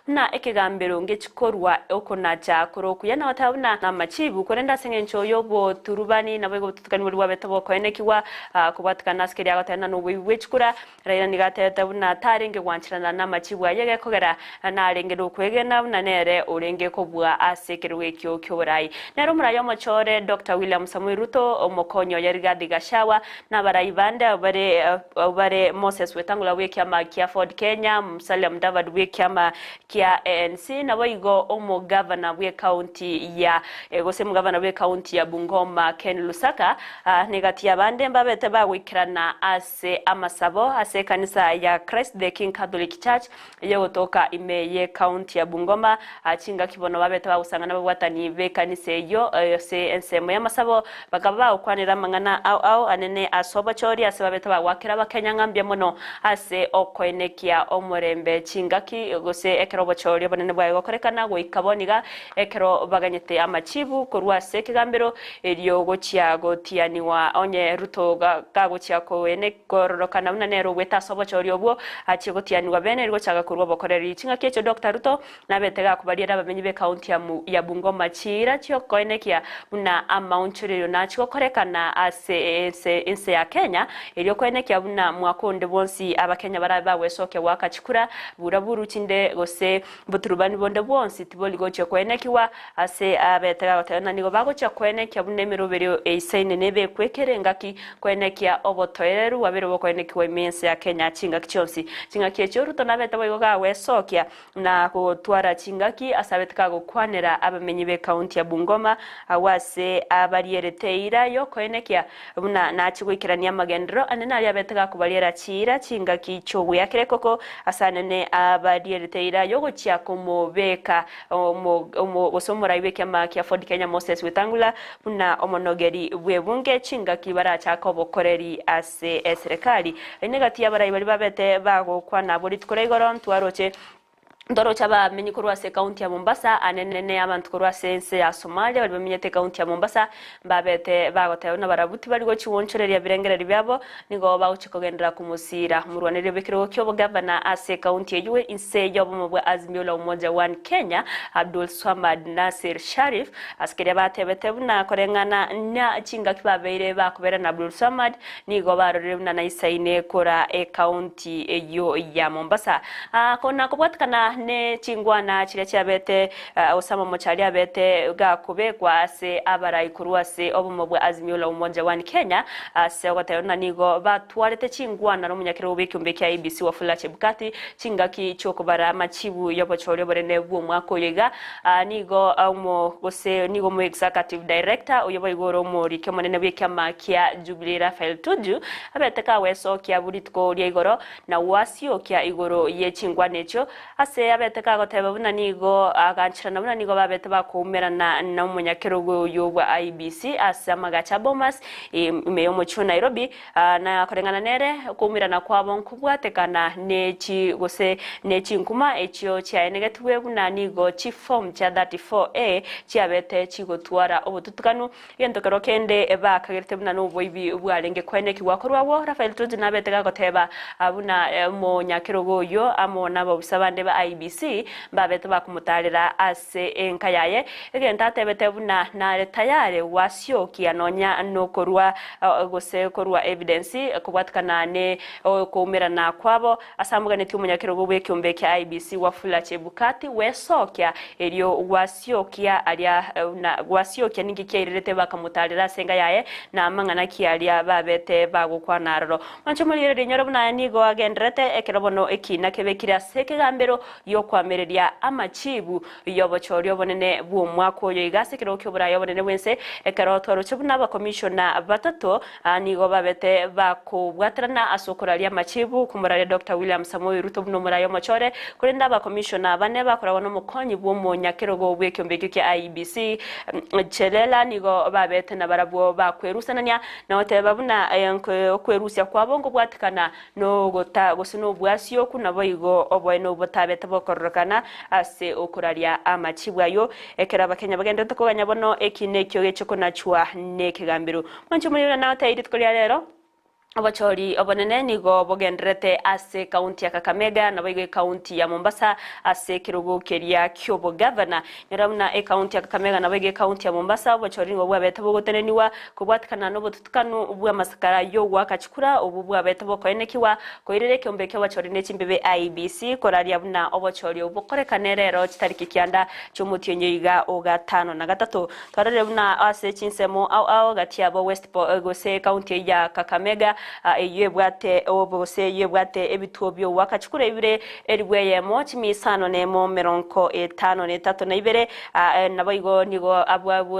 Buna ekegambero ngechikorua okonacha kore okuya na goteba buna namachibu, korende ase engencho y'oboturubani naboigo obotutukani boria bwabete bokoenekigwa kobwatikana ase keria agoteba ng'a noboibi bwe chikura. Raila nigo atebete buna tarenge gwancherana namachibu aye gekogera narenge nokwegena buna nere orenge kobua ase ekerogo ekio ki'oborai. Nere omorai omochore Doctor William Samoei Ruto, omokonyi oye Rigathi Gachagua, na abarai bande abwo bare abwo bare Moses Wetangula bw'ekiama kia Ford Kenya, Musalia Mudavadi bw'ekiama kia ANC, naboigo omogavana bw'ekaunti ya gose omogavana bw'ekaunti ya Bungoma Ken Lusaka, negati y'abande mbabete bagoikerana ase amasabo ase ekanisa ya Christ the King Catholic Church Eyegotoka ime y'ekaunti ya Bungoma, chingaki bono babete bagosang'ana ababwatani b'ekanisa eyio ase ensemo y'amasabo, bakaba bagokwanera amang'ana ao ao anene ase obochori ase babete bagoakera Abakenya ng'a mbuya mono ase okoenekia omorembe chingaki gose ekero obochori obonene bwaye gokorekana goika bono iga ekero baganyete amachibu korwa ase ekegambero erio gochia gotianigwa onye Ruto gagochia kororokana buna nere ogwete ase obochori obwo achie gotianigwa bene erio gochaka korwa obokoreri. Ching'aki echio Doctor Ruto nabete gakobariera abamenyi b'ekaunti ya Bungoma chiira chiokoenekia buna amaonchorerio nachie gokorekana ase ense ya Kenya erio koenekia buna mwaka onde bwonsi abakenya barabe bagwesokia goaka chikura bura buru chinde gose Boturubani bonde bwonsi tibori gochia koenekigwa ase abete gagoteba ng'a nigo bagochia koenekia buna emeroberio eisaine nebekwe kera engaki koenekia obotoereru bwabeire bokoenekigwa ime y'ense ya Kenya chingaki chionsi. Chingaki echio Ruto nabete boigo gagwesokia na gotwara chingaki ase abete kagokwanera abamenyi b'ecounty ya Bungoma agwo ase abarierete eira yokoenekia Buna nachie goikerania amagenderero ane naria abete gakobariera chiira chingaki chi'ogweakera ekoko, ase anene abarierete eira y'ogochia komobeka omo gose omorai bw'ekiama kia Ford Kenya Moses Wetangula buna omonogeri bw'ebunge chingaki barachake obokoreri ase eserekari. Eye negati y'abarai baria babete bagokwana abwo rituko ria igoro ntwaroche Ntoroche abamenyi korwa ase ekaunti ya Mombasa, anene abanto korwa ase ense ya Somalia baria bamenyete ekaunti ya Mombasa mbabete bagoteba buna barabwo tibari gochia gwonchoreria ebirengererio biabo, nigo bagochia kogenderera komosiira omorwanereria bw'ekerogo ki'obogavana ase ekaunti eyio inse y'obomo bwa Azimio la Umoja One Kenya, Abdul Swamad Nassir Sharif, ase keria batebete buna koreng'ana na chingaki babeire bakobera na Abdul Swamad nigo barorire buna naisaine kora ekaunti eyio ya Mombasa. Na kobwatikana ne chingwana chiria chiabete Osama Mochari abete gakobekwa ase abarai korwa ase obomo bwa Azimio la Umoja One Kenya ase ogoteba buna nigo batwarete chingwana nomonyakerogo bw'ekeombe kia IEBC Wafula Chebukati chingaki chiokobara amachibu y'obochori obonene bw'omwaka oyo iga nigo omo gose nigo omo Executive Director oyo boigo ore omoriki omonene bw'ekiama kia Jubilee Raphael Tuju abete kagwesokia rituko ria igoro na gwasiokia igoro ye chingwana echio, ase abete kagoteba buna nigo agancherana buna nigo babete bakoumerana nomonyakerogo oyio bwa IEBC ase amagacho a Bomas ime y'omochie o Nairobi, na koreng'ana nere okoumerana kwabo nkobwatekana ne chi gose ne chinkuma echio chiaenegetigwe buna nigo chiform chia 34A chiabete chigotwara obotutukanu Egento kero kende bakagerete buna noboibi bwarenge koenekigwa. Korwa agwo Rafael Tuju nabete gagoteba buna omonyakerogo oyio amo nababisa bande ba IEBC mbabete bakomotaarera ase enka yaye, egento atebete buna nare tayare gwasiokia nonya nokorua gose korua evidence kobwatikana ne okoumerana kwabo Ase amoganetie omonyakerogo bw'ekeombe kia IEBC Wafula Chebukati gwesokia erio gwasiokia aria na gwasiokia ninki kiairerete bakamotarera ase enka yaye na amang'ana ki aria babete bagokwana aroro. Mwanche omorigereria inyore buna aya nigo agendererete ekero bono ekiina kebekire ase ekegambero gi'okoamereria amachibu y'obochori obonene bw'omwaka oyo iga ase ekerogo ki'oboraai obonene bw'ense ekero twaroche buna abakomishona batato Aa nigo babete bakobwaterana ase okoraria amachibu komoraria Doctor William Samoei Ruto buna omorai omochore, korende abakomishona bane bakoragwa nomokonyi bw'omonyakerogo bw'ekeombe ekio kia IEBC Chelela nigo babete nabarabwo bakwerusanania na goteba buna okwerusia kwabo nkobwatekana nogota gose nobwasioku naboigo oboene obotabete bokororokana ase okoraria amachibu ayio ekero abakenya bagenderete koganya bono ekina ekio geche konachwa nekegambero. Mwanche omorero na nagotebi rituko ria rero. Obochori obonene nigo bogendererete ase ekaunti ya Kakamega naboigo ekaunti ya Mombasa ase ekerogo keria ki'obogavana. Nyora buna ekaunti ya Kakamega naboigo ekaunti ya Mombasa obochori nigo bwabete bogoteneniwa kobwatikana nobotutukanu bw'amasakara y'ogoaka chikura obwo bwabete bokoenekigwa koirera ekeombe ki'obochori ne chimbebe IEBC koraria buna obochori obwo bokorekane rero chitariki kianda chi'omotienyi oiga o gatano na gatato. Twarorire buna ase chinsemo ao ao gati yabo West gose ekaunti eyio ya Kakamega eyio ebwate gose eyio ebwate ebituo bi'ogoaka chikura ibere elifu eyemo chimia isano nemo merongo etano na etato na ibere naboigo nigo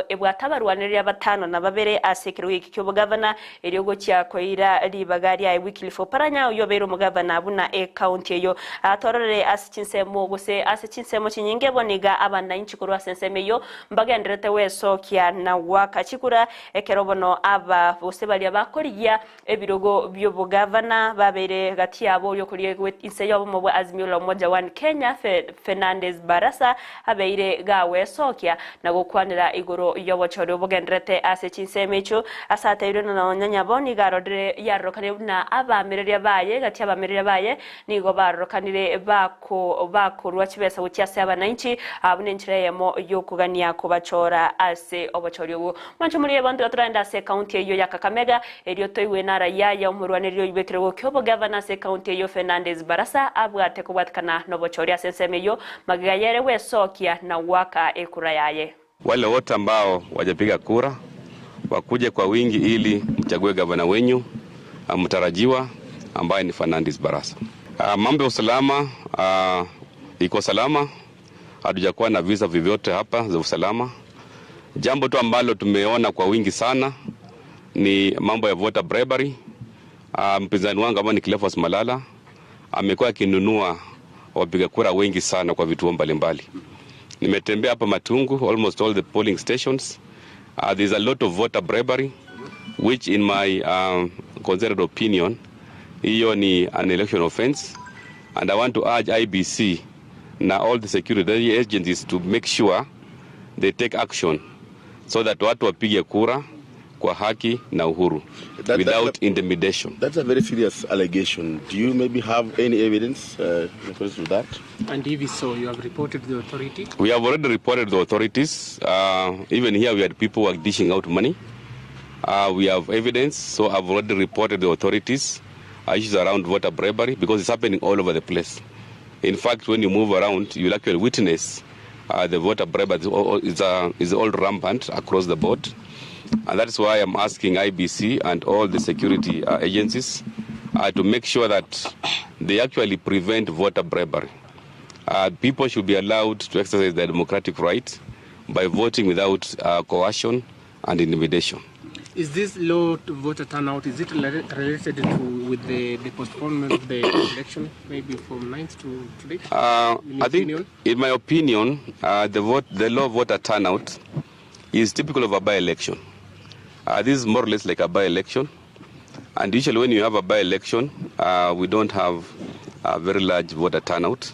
ebwate abarwanereria batano na babere ase ekerogo eke ki'obogavana erio gochia koira ribaga riaye Wycliffe Oparanya oyio obeire omogavana buna ekaunti eyio. Twarorire ase chinsemo gose ase chinsemo chinyinge bono iga abanainchi korwa ase ensemo eyio Mbagendererete gwesokia na goaka chikura, ekero bono aba gose baria bakorigia ebirogo bi'obogavana babeire gati yabo oria okoria inse y'obomo bwa Azimio la Umoja One Kenya Fernandes Barasa abeire gagwesokia na gokwanera igoro y'obochori obogendererete ase chinsemo echio ase ateirwe na nonya nyabo nigo arorire yarorokanire buna abaamereria baye gati y'abaamereria baye Nigo barorokanire bakorua chibesa gochia ase abanainchi, buna enchera eyemo y'okogania kobachora ase obochori obwo. Mwanche morie abanto iga toragende ase ekaunti eyio ya Kakamega, erio toigwe nara yaya omorwanereri oyio bw'ekerogo ki'obogavana ase ekaunti eyio Fernandes Barasa abwate kobwatekana nobochori ase ensemo eyio, magega yere gwesokia na goaka ekura yaye. Wale wote ambao wajapiga kura wakuje kwa wingi ili mchague gavana wenyu mtarajiwa ambaye ni Fernandes Barasa. Mambo ya usalama iko salama, hatujakuwa na visa vyovyote hapa za usalama. Jambo tu ambalo tumeona kwa wingi sana ni mambo ya voter bribery. Mpinzani wangu ambaye ni Cleophas Malala amekuwa akinunua wapiga kura wengi sana kwa vituo mbalimbali. Nimetembea hapa Matungu, almost all the polling stations. There's a lot of voter bribery which in my considered opinion hiyo ni an election offense and I want to urge IEBC na all the security agencies to make sure they take action so that watu wapige kura kwa haki na uhuru without intimidation. That's a very serious allegation. Do you maybe have any evidence in reference to that? And if so, you have reported the authority? We have already reported the authorities. Even here we had people who are dishing out money. We have evidence, so I've already reported the authorities issues around voter bribery because it's happening all over the place. In fact, when you move around, you'll actually witness the voter bribery is all rampant across the board. And that's why I'm asking IEBC and all the security agencies to make sure that they actually prevent voter bribery. People should be allowed to exercise their democratic right by voting without coercion and intimidation. Is this low voter turnout, is it related to with the postponement of the election, maybe from 9th to today? In your I think, opinion? in my opinion, the low voter turnout is typical of a by-election. This is more or less like a by-election. And usually when you have a by-election, we don't have a very large voter turnout.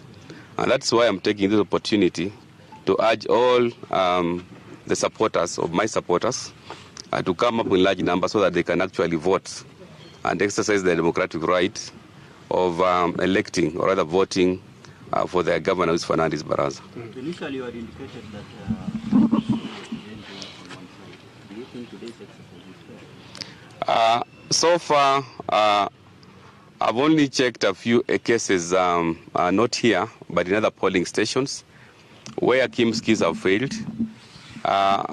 And that's why I'm taking this opportunity to urge all the supporters of my supporters to come up in large numbers so that they can actually vote and exercise their democratic right of electing or rather voting for their governor, who is Fernandes Barasa. Initially, you had indicated that on one side. Do you think today's exercise is fair? So far, I've only checked a few cases, not here, but in other polling stations, where KIEMS kits have failed.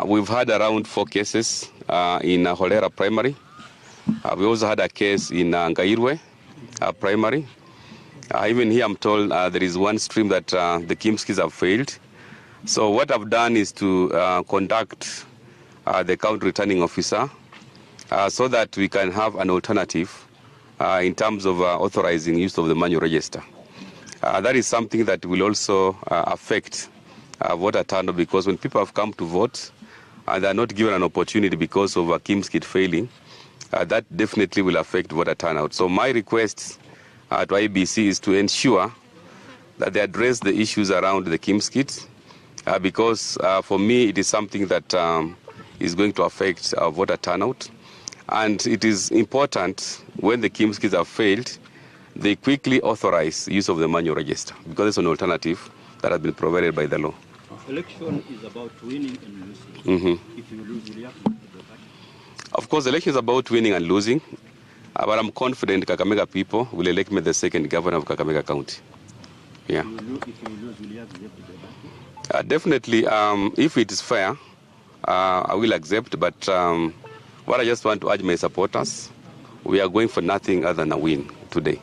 We've had around 4 cases in Holera Primary. We also had a case in Ngairwe Primary. Even here, I'm told there is one stream that the KIEMS kits have failed. So what I've done is to conduct the county returning officer so that we can have an alternative in terms of authorizing use of the manual register. That is something that will also affect voter turnout, because when people have come to vote and they are not given an opportunity because of a KIEMS kit failing, that definitely will affect voter turnout. So my request to IEBC is to ensure that they address the issues around the KIEMS kit, because for me it is something that is going to affect our voter turnout. And it is important when the KIEMS kits have failed, they quickly authorize use of the manual register because it's an alternative that has been provided by the law. Election is about winning and losing. If you lose, will you have to the party? Of course, election is about winning and losing, but I'm confident Kakamega people will elect me the second governor of Kakamega County. Yeah. If you lose, will you accept the party? Definitely, if it is fair, I will accept, but what I just want to urge my supporters, we are going for nothing other than a win today.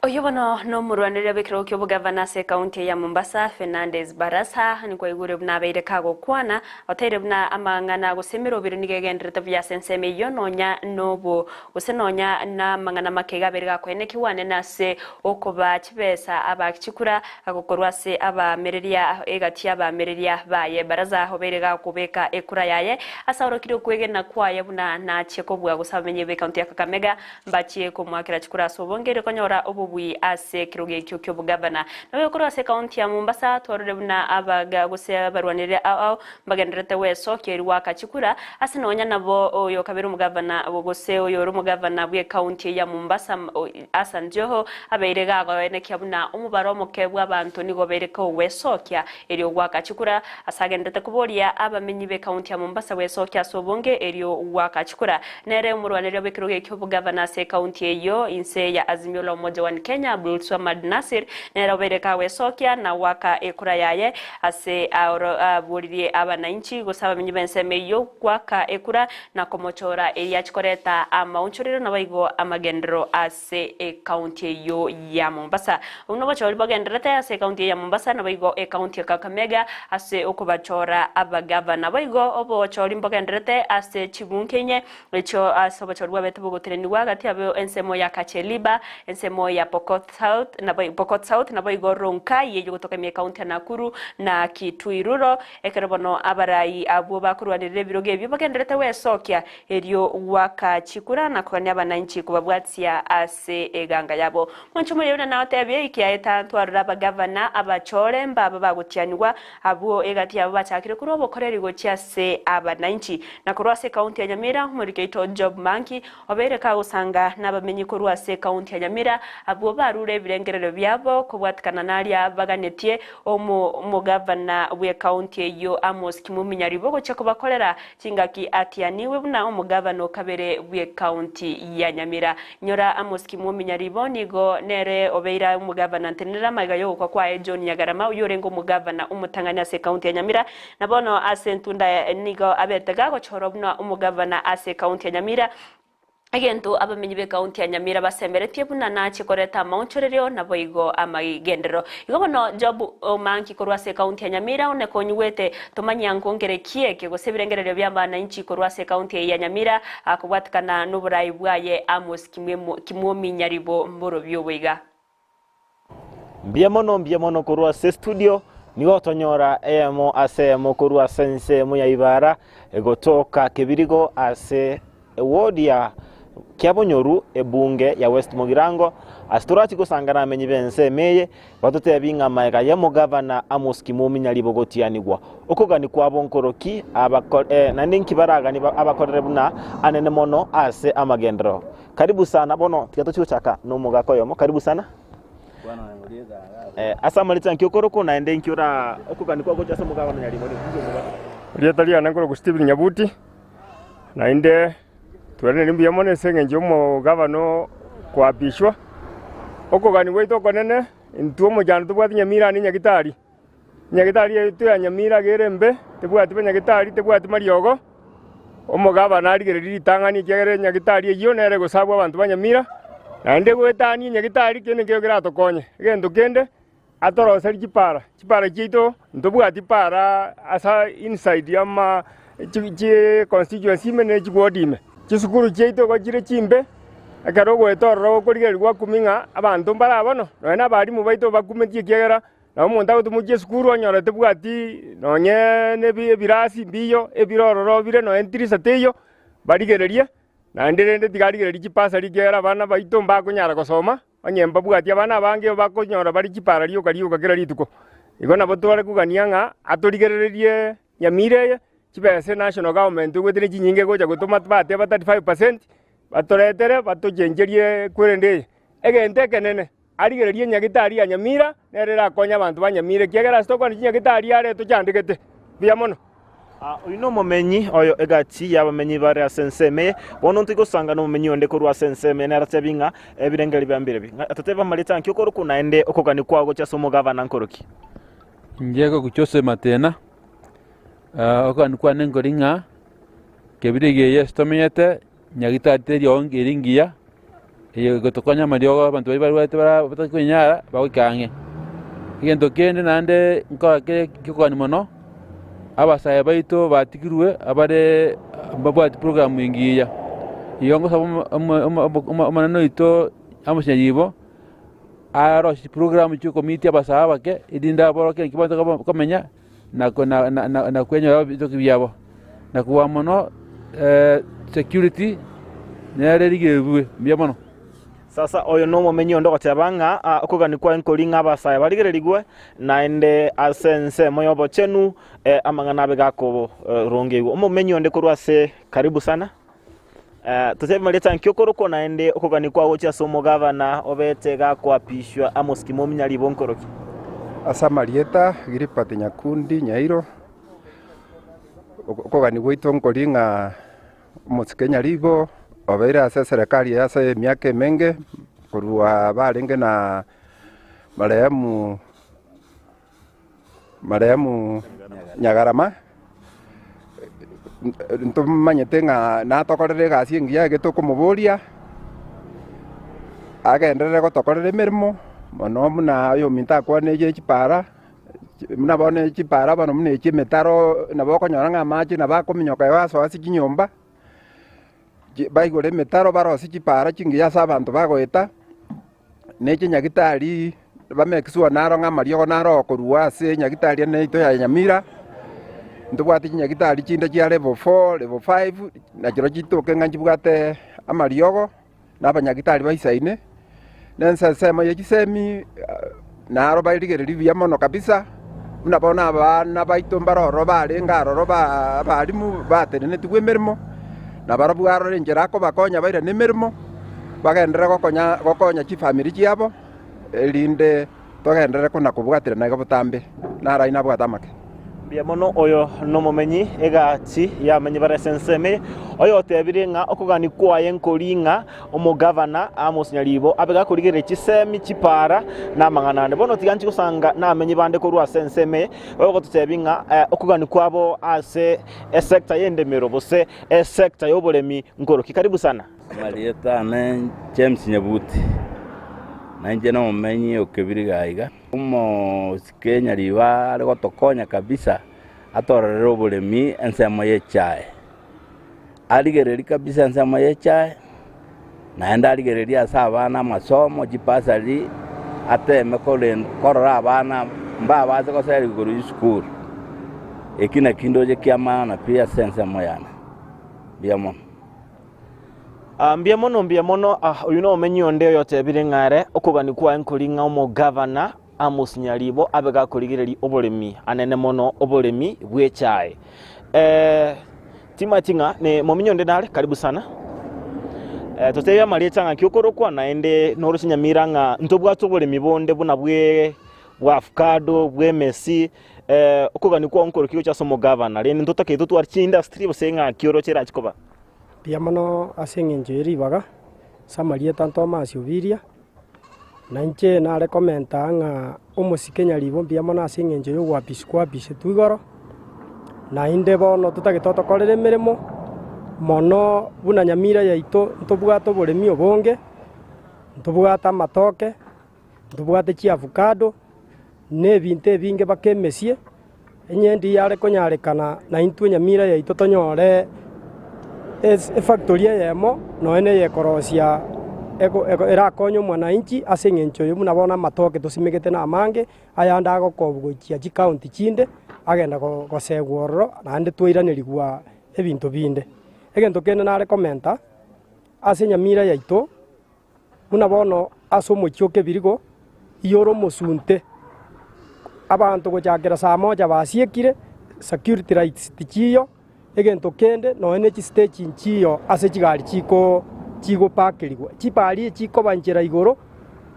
Oyio bono nomorwanereria bw'ekerogo ki'obogavana ase ekaunti ya Mombasa, Fernandes Barasa, nikwaigure buna abeire kagokwana, oteire buna amang'ana gose emeroberi nigo egendererete buya ase ensemo eyio nonya nobo gose nonya namang'ana make iga abeire gakoenekigwa anene ase okobaa chibesa abaaki chikura gokorwa ase abaamereria egati y'abaamereria baye. Barasa obeire gakobeka ekura yaye ase aorokirie okwegena kwaye buna nachie kobua gose abamenyi b'ekaunti ya Kakamega Mbachie komoakera chikura ase obonge erio konyora obobui ase ekerogo ekio ki'obogavana. Naboigo korwa ase ekaunti ya Mombasa twarore buna abaga gose abarwanereri ao ao mbagendererete gwesokia erio goaka chikura ase nonya nabo oyo kabere omogavana gose oyore omogavana bw'ekaunti ya Mombasa Hassan Joho abeire gagoenekia buna omobaro omoke bw'abanto nigo obeire kogwesokia erio goaka chikura ase agendererete koboria abamenyi b'ekaunti ya Mombasa gwesokia ase obonge erio goaka chikura. Nere omorwaneria bw'ekerogo eki'obogavana ase ekaunti eyio inse ya Azimio la Umoja One Kenya Abdulswamad Nassir nere obeire kagwesokia na goaka ekura yaye ase aboririe abanainchi gose abamenyi b'ensemo eyio goaka ekura na komochora erio achie koreta amaonchorero naboigo amagenderero ase ekaunti eyio ya Mombasa. Obwo nobochori bogendererete ase ekaunti eye ya Mombasa naboigo ekaunti ya Kakamega ase okobachora abagavana. Naboigo obochori mbogendererete ase chibunke inye echio ase obochori bwabete bogotenenigwa gati yabo ensemo ya Kacheliba, ensemo ya Pokot South, Pokot South naboigo Ronkai eyio gotoka ime ekaunti ya Nakuru na Kitui Rural. Ekero bono abarai abwo bakorwanerera ebirogo ebio bagendererete gwesokia Erio goaka chikura na kogania abanainchi kobabwatia ase eganga yabo. Mwanche omoyio buna naotebie, ekiagera ntwarora abagavana abachore mbaba bagotianigwa, abwo egati yabo bachakire korwa obokoreri gochia ase abanainchi. Na korwa ase ekaunti ya Nyamira, omoriki oito Job Manki obeire kagosanga nabamenyi korwa ase ekaunti ya Nyamira, abwo barure ebirengererio biabo kobwatikana naria baganetie omogavana bw'ekaunti eyio Amos Kimuminya ribo gochia kobakorera Chingaki atianigwe buna omogavana o kabere bw'ekaunti ya Nyamira. Nyora Amos Kimwomi Nyaribo nigo nere obeire omogavana ntenenera amaiga y'ogokwa kwaye John Nyagarama oyio orenge omogavana omotang'ani ase ekaunti ya Nyamira na bono ase entunda nigo abete gagochorwa buna omogavana ase ekaunti ya Nyamira. Egento abamenyi b'ekaunti ya Nyamira basemeretie buna nachie koreta amaonchorerio naboigo amagenderero. Igo bono Job Omanki korwa ase ekaunti ya Nyamira one konyigwete tomanyia nkongere ki eke gose ebirengererio bia abananchi korwa ase ekaunti eye ya Nyamira akobwatikana noborai bwaye Amos Kimwomi Nyaribo mborobio oboiga. Mbuya mono, mbuya mono korwa ase estudio, nigo tonyora eyemo ase eyemo korwa ase ensemo ya Ibara egotoka Kebirigo ase eward ya Kiabonyoru ebunge ya West Mugirango ase torachi gosangana amenyi b'ensemo eye batotebi ng'a magega y'omogavana Amos Kimumi Nyaribo gotianigwa okogani kwabo nkoroki abako eh, naende nki baragani abakorere buna anene mono ase amagenderero. Karibu sana bono tiga tochie gochaka nomogaka oyomo karibu sana eh, ase amarita nki okorokwa naende nki ora okogani kwa gocha ase omogaka ono nyarimo Erieta riane nkorokwa Stephen Nyabuti, naende twerende mbuya mono ase eng'encho y'omogavana okoapishwa. Okogania gwaito okonene, intwe omochando tobwate Nyamira aa Nyagitari, Nyagitari yaito ya Nyamira iga ere embe, tebwati banyagitari, tebwati mariogo. Omogabana arigererie ritang'ani ekiagera enyagitari eyio nere egosabwa abanto ba Nyamira, naende goetania enyagitari kende nkeiyo keratokonye. Egento kende, atoroserie chipara, chipara chiaito ntobwati para ase inside ama chi chi constituency ime ne chiward ime. Chisukuru chiaito igo chire chimbe, ekero ogoeta ororo gokorigereria gwakumia ng'a abanto mbare bono, nonya na abalimu baito bakumetie ekiagera Nabo omonto agotomokia esukuru onyore tebwati nonye nebi ebirasi mbiyo, ebire ororo bire nonye tirisa teiyo, barigererie, naende rende tiga arigererie chipasari ekiagera abana baito mbakonyara gosoma, onye mbabwati abana abange bakonyora bare chipara rioka rioka kera rituko. Igo nabo tware kogania ng'a atorigerererie nyamira eye, chibesa national government ogwete ne chinyinge egocha gotoma bateba 35 percent. Batoretere batochencherie kwerende eye. Egento ekenene, arigererie enyagitari ya Nyamira, nere erakonye abanto ba Nyamira, ekiagera ase tokwana chinyagitari are tochandegete. Mbuya mono. Oyio nomomenyi oyo egati y'abamenyi bare ase ensemo eye. Bono ntoigosanga nomomenyi onde korwa ase ensemo eye, nere atebi ng'a ebirengeri biao mbirebi. Ng'a totebe amarieta nki okorokwa, naende okogania kwao gochia ase omogabana nkoroki. Inche gochia Matena, okogania kwane nkori ng'a kebiri eye ase tomenyete. Nyagitari teri ere engiya, eye egotokonya amariogo abanto baria barwarete bara batari kwenyara bagoika ang'e. Egento kende naende nkora kere kiokogania mono, abasae baito batigirwe abare mbabwati program engiya. Igo ngosaba omo omo omo omonene oito amosinyayibo, arosie chiprogram chia okomitia abasae abake, erinde aborokie naki bagotaka komenya. na na kwenyora ebitoki biabo, na kobua mono security nere rigerwe mbuya mono. Sasa oyo nomomenyi onde ogoteba ng'a okogania kwaye nkori ng'a abasae barigererigwe, naende ase ensemo y'obochenu amang'ana abe gakorongeigwa. Omomenyi onde korwa ase karibu sana, totebe marieta nki okorokwa naende okogania kwao gochia ase omogabana obete gakoapishwa Amos Kimomi Nyaribo nkoroki. Ase amarieta Gilbert Nyakundi Nyairo, okogania gwaito nkori ng'a omosike Nyaribo obeire ase eserekari eye ase emiaka emenge, korwa barenge na marehemu marehemu Nyagarama, ntomanyete ng'a natokorere egasi engiya ege tokomoboria, agenderere gotokorera emeremo, mono buna oyominto akwane chipara. Buna bono chipara bono buna echi emetaro nabo okonyora ng'a amache nabo akominyoka igo asoa ase chinyomba, baigore emetaro barosie chipara chingiya ase abanto bagoeta, na echinyagitari bamake sure naro ng'a amariogo naro okorwa ase enyagitari ene yaito ya Nyamira, ntobwate chinyagitari chinde chia level four, level five, nachirochio chitoke ng'a nchibwate amariogo. na abanyagitari baisaine, na ense ensemo ye chisemi naro barigereria buya mono kabisa, buna bono abana baito mbare ororo barenge aroro ba abalimu batenenetigwe emeremo, na barabwo arore enchera akobakonya bairane emeremo, bagenderere gokonya gokonya chifamiri chiabo, erinde togenderere kona kobwaterana iga botambe, naro ayio nabwate amake. Mbuya mono oyo nomomenyi egati y'abamenyi bare ase ensemo eye, oyotebire ng'a okogania kwaye nkori ng'a omogavana Amos Nyaribo abe gakorigereria chisemi, chipara, na amang'ana ande. Bono tiga nchi gosanga namenyi bande korwa ase ensemo eye, bagototebi ng'a okogania kwabo ase esector y'endemero gose esector y'oboremi nkoroki. Karibu sana. Amarieta ane James Nyabuti, na inche nomomenyi o Kebiriga aiga. Omosike Nyariba are gotokonya kabisa atororere oboremi ensemo y'echae. Arigererie kabisa ensemo y'echae, naende arigererie ase abana amasomo, chibasari, ateme korenda korora abana mbabase goserigwa korwa chisukuru. Eki nakio ndoche kia maana pi ase ensemo yane. Mbuya mono. Mbuya mono, mbuya mono. Oyio nomomenyi onde oyotebire ng'a ere okogania kwaye nkori ng'a omogavana Amos Nyaribo abe gakorigereria oboremi anene mono oboremi bw'echae. Timati ng'a ne momenyi onde nare, karibu sana. Totebie amarieta ng'aki okorokwa naende noroche Nyamira ng'a ntobwate oboremi bonde buna bwe bwa avocado, bw'emesi, okogania kwao nkorokia gochia ase omogavana rende ntotakeire totware chiindustry gose ng'aki oroche erache koba. Mbuya mono ase eng'encho ye ribaga, ase amarieta Thomas Obiria, na inche nare komenta ng'a omosike nyaribo mbuya mono ase eng'encho ya ogoapiswa kwapisetwe igoro, naende bono totagete otokorere emeremo, mono buna Nyamira yaito ntobwate oboremi obonge, ntobwate amatoke, ntobwate chiavocado, na ebinto ebinge mpaka emesie. Onye ndiyare konyarekana naintwe nyamira yaito tonyore efactory eyemo nonya neyekorosia erakonye omwananchi ase eng'encho eye buna bono amatoke tosimegete namange, ayande agokobwa gochia chicounty chinde, agenda gosegwa ororo naende twairanerigwa ebinto binde. Egento kende nare komenta, ase nyamira yaito, Buna bono ase omochie o kebirigo iyore omosunte, abanto gochakera saa moja basiekire, security lights tichiyo, egento kende nonya ne chistage nchiyo ase chigari chiko. chigopakerigwa. Chipari echikoba nchera igoro,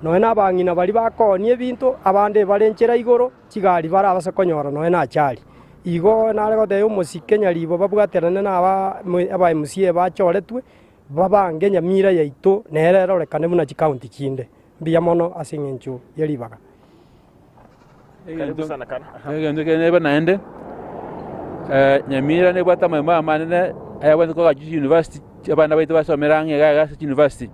nonya na abang'ina baria bakoonia ebinto, abande ebare nchera igoro, chigari barabase konyora nonya na achari. Igo nare gotebia omosike nyaribo babwaterane na aba aba MCA bachoretwe, babange Nyamira yaito nere erorekane buna chikaunti chinde. Mbuya mono ase eng'encho ye ribaga. Karibu sana kana. Egento ekere nebe naende, Nyamira nebwate amaremo amanene ayabwenerete koagacha chiuniversity abana baito basomere ang'e iga iga ase chiuniversity.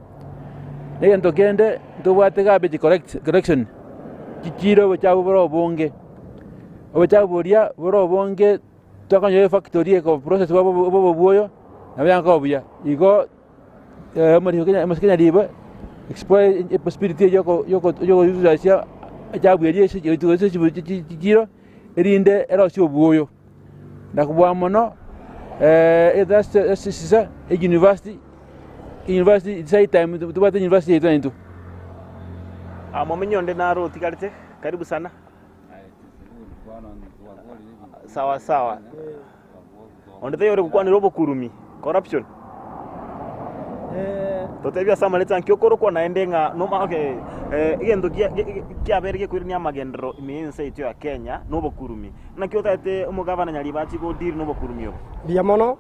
Na egento kende ntobwate garbage collect collection, chichiro obochafu bore obonge, obochafu boria bore obonge twakonyora efactory eko process bwa obo obwoyo nabo yankoba buya. Igo. Omosike nyaribo explore epossibility eywo yokorusia echabu eria ase chichiro erinde erosie obwoyo. Na kobua mono esisa university, university it's high time tobwate university yaito naintwe. Momenyi onde naro otigarete, karibu sana. Sawa sawa. Onde taiyo ore gokwanera obokurumi, corruption. Totebie ase amaretso anki okorokwa naende ng'a noma okay, eh, egento kia kiabeire gekoirania amagenderero ime y'ense yaito ya Kenya na obokurumi. Naki otagete omogavana Nyaribo achie go deal na obokurumi obo? Mbuya mono,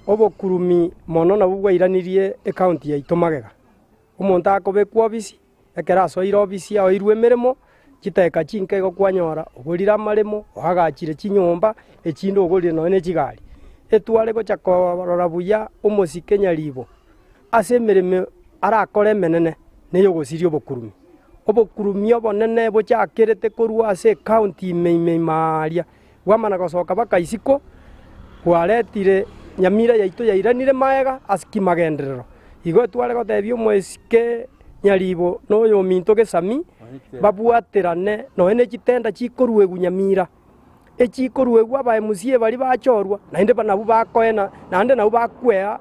obokurumi mono nabwo bwairanirie ecounty yaito magega. Omonto akobekwa obisi, Ekero asoire obisi aoirwe emeremo, chidakika chinke igo kwanyora ogorire amaremo, oagachire chinyomba, echinde ogorire nonya ne chigari. Etware gocha korora buya omosike nyaribo ase emeremo arakore emenene neyogosiria obokurumi. Obokurumi obonene bochakerete korwa ase ecounty ime ime ime aaria, bwamana gosoka baka isiko, bwaretire nyamira yaito yairanire magega ase kimagenderero. Igo tware gotebia omoisike nyaribo na oyominto gesami, babwaterane nonya ne chitenda chikoruegwa nyamira, echikoruegwa abaemusie baria bachorwa, naende nabwo bakoena, naende nabwo bakwea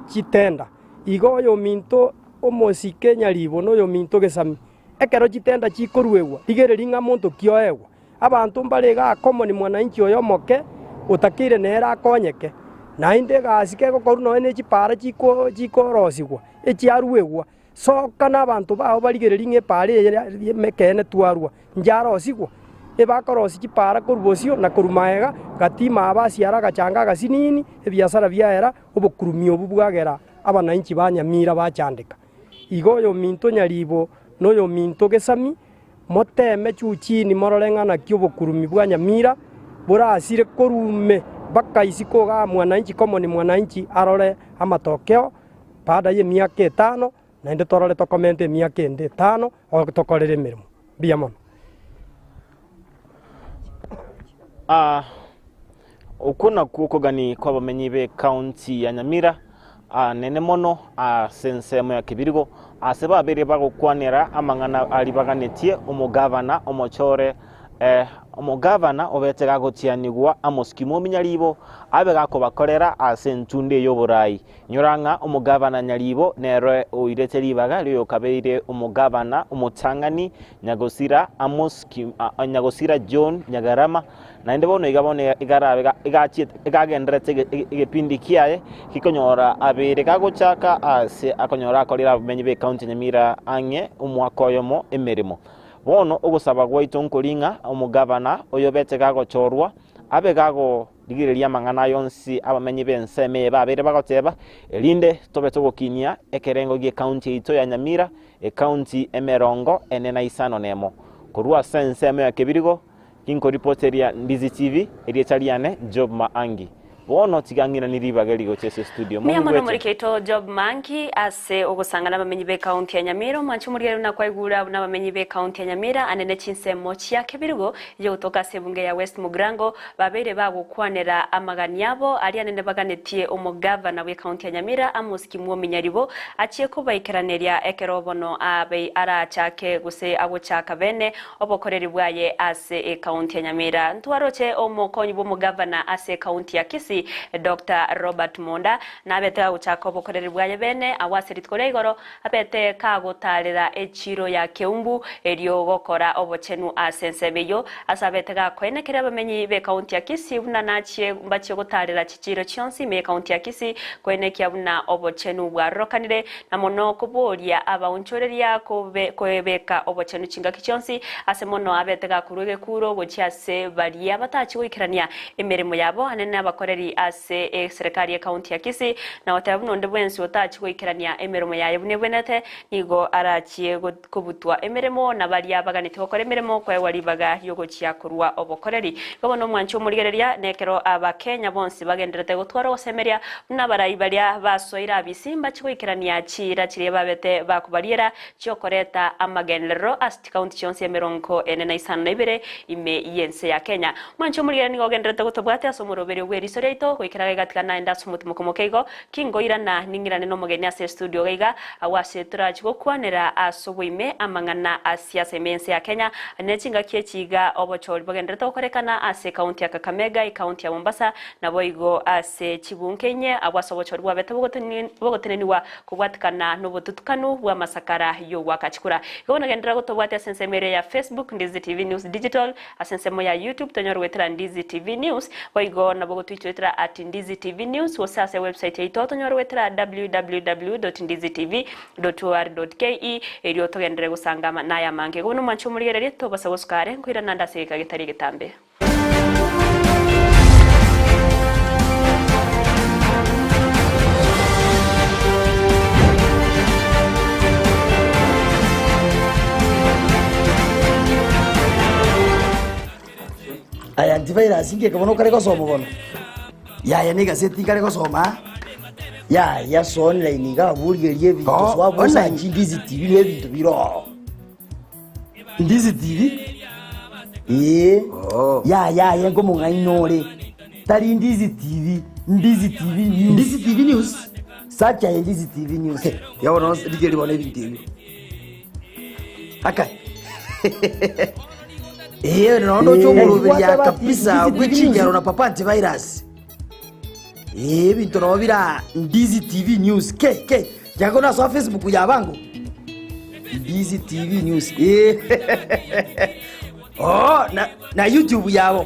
chitenda. Igo oyominto omosike nyaribo na oyominto gesami, ekero chitenda chikoruegwa, rigereria ng'a monto ki oegwa. Abanto mbare iga akomoni mwananchi oyo omoke otakeire nere akonyeke, naende egasi kegokorwa nonya ne chipaara chikorosigwa, echiaruegwa. Soka nabanto bao barigererie ng'a epaara eye ekeene twarua, nchiarosigwa. Ebakorosia chipaara korwa bosio na korwa magega, gati maba asiara agachanga agasinini, ebiasara biaera, obokurumi obwo bwagera abananchi ba Nyamira bachandeka. Igo oyominto nyaribo na oyominto gesami Moteeme chuchini morore ng'a naki obokurumi bwa Nyamira borasire korwa ime mpaka isiko igaa mwananchi common mwananchi arore amatokeo baada y'emiaka etano naende torore tokomente emiaka ende etano tokorere emeremo. Mbuya mono. Aa Okwo nakwo okogani kw'abamenyi b'ecounty ya Nyamira anene mono ase ensemo ya Kibirigo ase babeire bagokwanera amang'ana aria baganetie omogavana omochore omogavana obete gagotianigwa Amos Kimomi Nyaribo abe gakobakorera ase entunde y'oborai. Nyora ng'a omogavana Nyaribo nere oirete ribaga ri'oyokabeire omogavana omotang'ani Nyagosira Amos Nyagosira John Nyagarama Naende bono iga bono igarabe igachiete igagendererete egepindi kiaye gekonyora abeire gagochaka ase akonyora akorire abamenyi b'ecounty ya Nyamira ang'e omwaka oyomo emeremo. Bono ogosaba gwaito nkori ng'a omogavana oyobete gagochorwa abe gagorigereria amang'ana aya onsi abamenyi b'ensemo eye babeire bagoteba, erinde tobe togokinia ekerengo gi'ecounty yaito ya Nyamira, ecounty emerongo ene na isano nemo. Korwa ase ensemo ya Kebirigo, Inkoripoteria Ndizi TV, erieta riane Job Maangi. Bono tiga ng'iranie ribaga eri gochia ase estudio. Mbuya mono Mongigwete. morikeito Job Maangi ase ogosang'ana abamenyi b'ecounty ya Nyamira. Omwanchi omorigereria buna kwaigure abwo nabamenyi b'ecounty ya Nyamira ande ne chinsemo chia Kebirigo eyogotoka ase ebunge ya West Mugirango babeire bagokwanera amagani abo aria anene baganetie omogavana bw'ecounty ya Nyamira Amos Kimwomi Nyaribo achie kobaikeraneria ekero bono abe arachake gose agochaka bene Obokoreri bwaye ase ekaunti ya Nyamira. Ntwaroche omokonyi bw'omogavana ase ekaunti ya Kisii. Kisii Doctor Robert Monda nabete gagochaka obokoreri bwaye bene agwo ase rituko ria igoro abete kagotaarera echiiro ya Keumbu erio gokora obochenu ase ensemo eyio ase abete gakoenekeria abamenyi b'ekaunti ya Kisii buna nachie mbachie gotaarera chichiiro chionsi ime y'ekaunti ya Kisii koenekia buna obochenu bwarorokanire na mono koboria abaonchoreria koebeka obochenu chingaki chionsi ase mono abete gakorua egekuro gochia ase baria batachie goikerania emeremo yabo anene abakoreri ase eserekari y'ekaunti ya Kisii na goteba buna onde bwensi otachie goikerania emeremo yaye buna ebwenerete nigo arachie kobutwa emeremo na baria baganetie gokora emeremo koegwa ribaga riogochia korua obokoreri. Igo bono omwanchi omorigereria nekero Abakenya bonsi bagendererete gotwara ogosemeria buna abarai baria basoire abisi mbachie goikerania chiira chiria babete bakobariera chiokoreta amagenderero ase chikaunti chionsi emerongo ene na isano na ibere ime y'ense ya Kenya. Omwanchi omorigereria nigo ogendererete gotobwatia ase omoroberio bw'eriso riaito goikera gaigatigana naende ase omotimoko moke igo Kingoirana ning'irane nomogeni ase estudio iga iga, agwo ase torachi gokwanera ase oboime amang'ana a siasa ime y'ense ya Kenya, ne chingaki echi iga obochori bogendererete gokorekana ase ekaunti ya Kakamega, ekaunti ya Mombasa, naboigo ase chibunke inye, agwo ase obochori bwabete bogotenenigwa kobwatikana nobotutukanu bw'amasakara y'ogoaka chikura. Igo bono genderera gotobwatia ase ensemo eria ya Facebook, Ndizi TV News Digital, Ase ensemo ya YouTube tonyore goetera Ndizi TV News, boigo nabo gotwichoetera at Ndizi TV News gose ase website yaito tonyore goetera www.ndizitv.or.ke erio togenderere gosanga naya amange. Igo buna omwanchi omorigereria tobasa gosuka are nkoirana ande ase egeka getari egetambe. Aya antivirus ngeke bono okare gosoma bono? Yaya na egaseti nkare gosoma aa. Yaya so online iga abwo origererie ebinto Oh, so abwo online. osachi Ndizi TV na ebinto bire oo. Ndizi TV? Ee. Oh. Yaya aye nkomong'aini ore. Tari Ndizi TV, Ndizi TV News. Ndizi TV News? Search aye Ndizi TV News. Ya bono rigereria bono ebinto ebio. Akai. Ee, nondo Eh, ocho gwateba ati kabisa Ndizi TV gwechingero News. na papa antivirus. Ee, ebinto nabo bira Ndizi TV News. Ke ke jago na so Facebook ya bango. Ndizi TV News. Ee. Oh, na na YouTube yabo.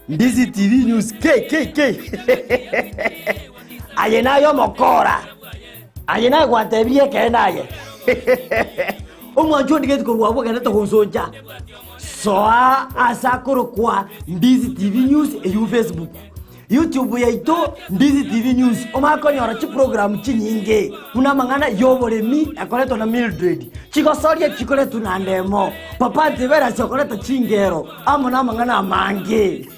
Ndizi TV News. Ke ke ke. Aye nayo mokora. Aye naye gwantebirie ekeene aye. Omwancho ondigeti korwa abwo ogenderete gonsoncha. Soa ase akorokwa Ndizi TV News eywo Facebook. YouTube yaito Ndizi TV News omanye konyora chiprogram chinyinge buna amang'ana y'oboremi ekoretwa na Mildred, chigosoria chikoretwa na Ndemo, Papa Antivirus okoreta chingero amo namang'ana amange.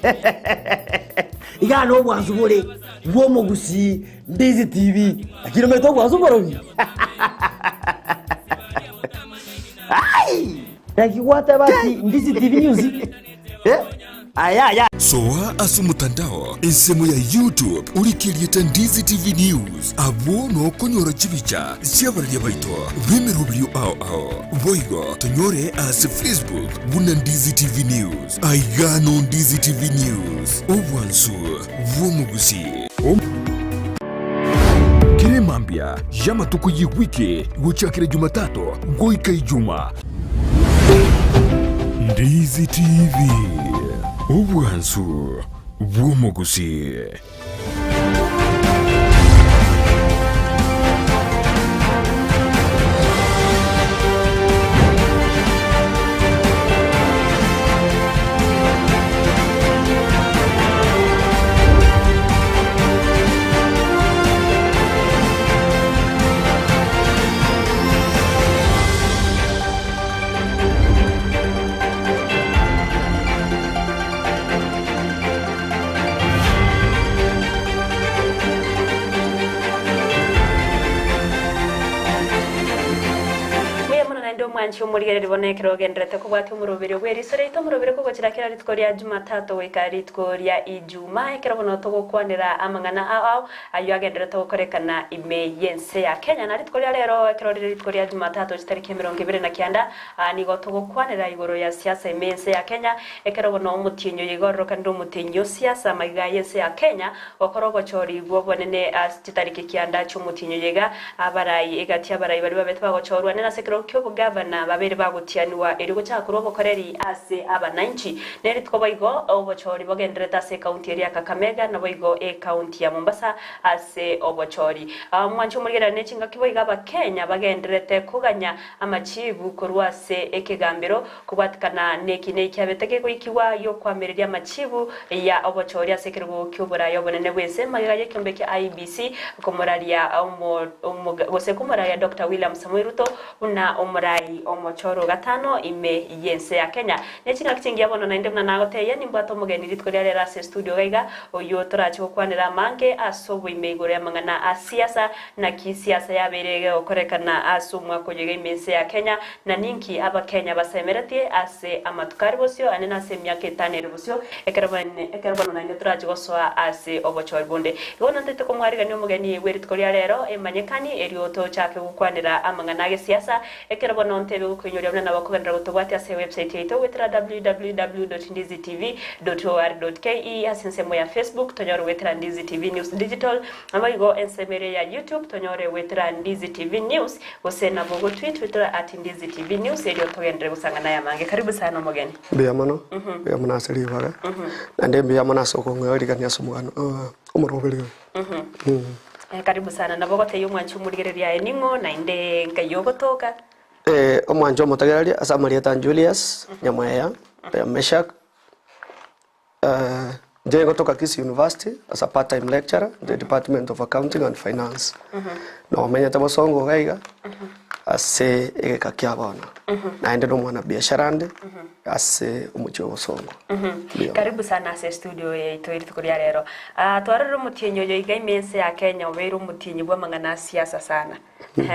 Igaa nobwansu bore bw'omogusii Ndizi TV. Lakini omanyete obwansu mborobi? Ai! Naki gwateba ati Ndizi TV News? Eh? Aya aya. Soa ase omotandao ensemo ya YouTube orike erieta Ndizi TV News abwo nokonyora chibicha chi'abararia baito b'emeroberio ao ao. Boigo tonyore ase Facebook buna Ndizi TV News. Aiga no Ndizi TV News, obwansu bw'omogusii. Kera emambia y'amatuko y'ewiki gochakera Jumatatu goika Ijuma. Ndizi TV, obwansu bw'omogusii. Mwanchi omorigereri bono ekero ogendererete kobwatia omoroberio bw'eriso riaito, omoroberio kogochira kera rituko ria Jumatatu goika rituko ria Ijumaa, ekero bono togokwanera amang'ana ao ao ayio agendererete gokorekana ime y'ense ya Kenya. Na rituko ria rero ekero rire rituko ria Jumatatu chitariki emerongo ebere na kianda, aa nigo togokwanera igoro ya siasa ime y'ense ya Kenya, ekero bono omotienyi oyo iga ororokanire omotienyi o siasa magega y'ense ya Kenya gokora obochori bw'obonene ase chitariki kianda chi'omotienyi oyo iga Abarai egati y'abarai baria babete bagochorwa nere ase ekerogo ki'obogavana babere bagotianigwa erio gochaka korwa obokoreri ase abananchi. Ne rituko boigo obochori bogendererete ase ekaunti eria ya Kakamega naboigo ekaunti ya Mombasa ase obochori. Omwancho omorigereri ne chingaki boigo abakenya bagendererete koganya amachibu korwa ase ekegambero Kobwatikana neki neki abete kegoikigwa gi'okoamereria amachibu ya obochori ase ekerogo ki'oboraai obonene bw'ense magega y'ekeombe kia IEBC komoraria gose komoraria Doctor William Samoei Ruto buna omorai omochoro gatano ime y'ense ya Kenya. Ne chingaki chingiya bono naende buna nagotebia nimbwate omogeni rituko ria rero ase estudio gaiga oyio torache gokwanera amange ase oboime igoro y'amang'ana a siasa naki siasa yabeire egegokorekana ase omwaka oyo iga ime ense ya Kenya Na ninki Abakenya basemeretie ase amatuko are bosio, aye nase emiaka etano ere bosio, ekero ekero bono naende torache gosoa ase obochori bonde. Igo bono ntaete komwarigania omogeni bwe rituko ria rero, emanyekani, erio tochake gokwanera amang'ana agesiasa, ekero bono ntebe gokoinyoria buna nabo okogenderera gotobwatia ase ewebsite yaito goetera www dot ndizi tv dot or dot ke, ase ensemo ya Facebook tonyore goetera Ndizi TV News Digital, Naboigo ensemo eria ya YouTube tonyore goetera Ndizi TV News, gose nabo ogotweet goetera at Ndizi TV News erio togenderere gosang'ana aya amange. Karibu sana omogeni. Mbuya mono, mbuya mono ase ribaga, naende mbuya mono ase okong'ea rigani ase omogano omoroberi oyo. Karibu sana. Nabo ogotebia omwanchi omorigereria aye ning'o naende nkai ogotoka? Omwanchi omotegereria ase amarieta Julius Nyamweya, Meshack. Inche ngotoka Kisii University as a part time lecturer in the department of accounting and finance. Nomenyete bosongo iga iga ase egeka kia bono. Naende na omwana biashara nde ase omochie o Bosongo. Mbuya mono. Karibu sana ase estudio yaito rituko ria rero. Ah, twarorire omotienyi oyo iga ime ense ya Kenya obeire omotienyi bw'amang'ana a siasa sana.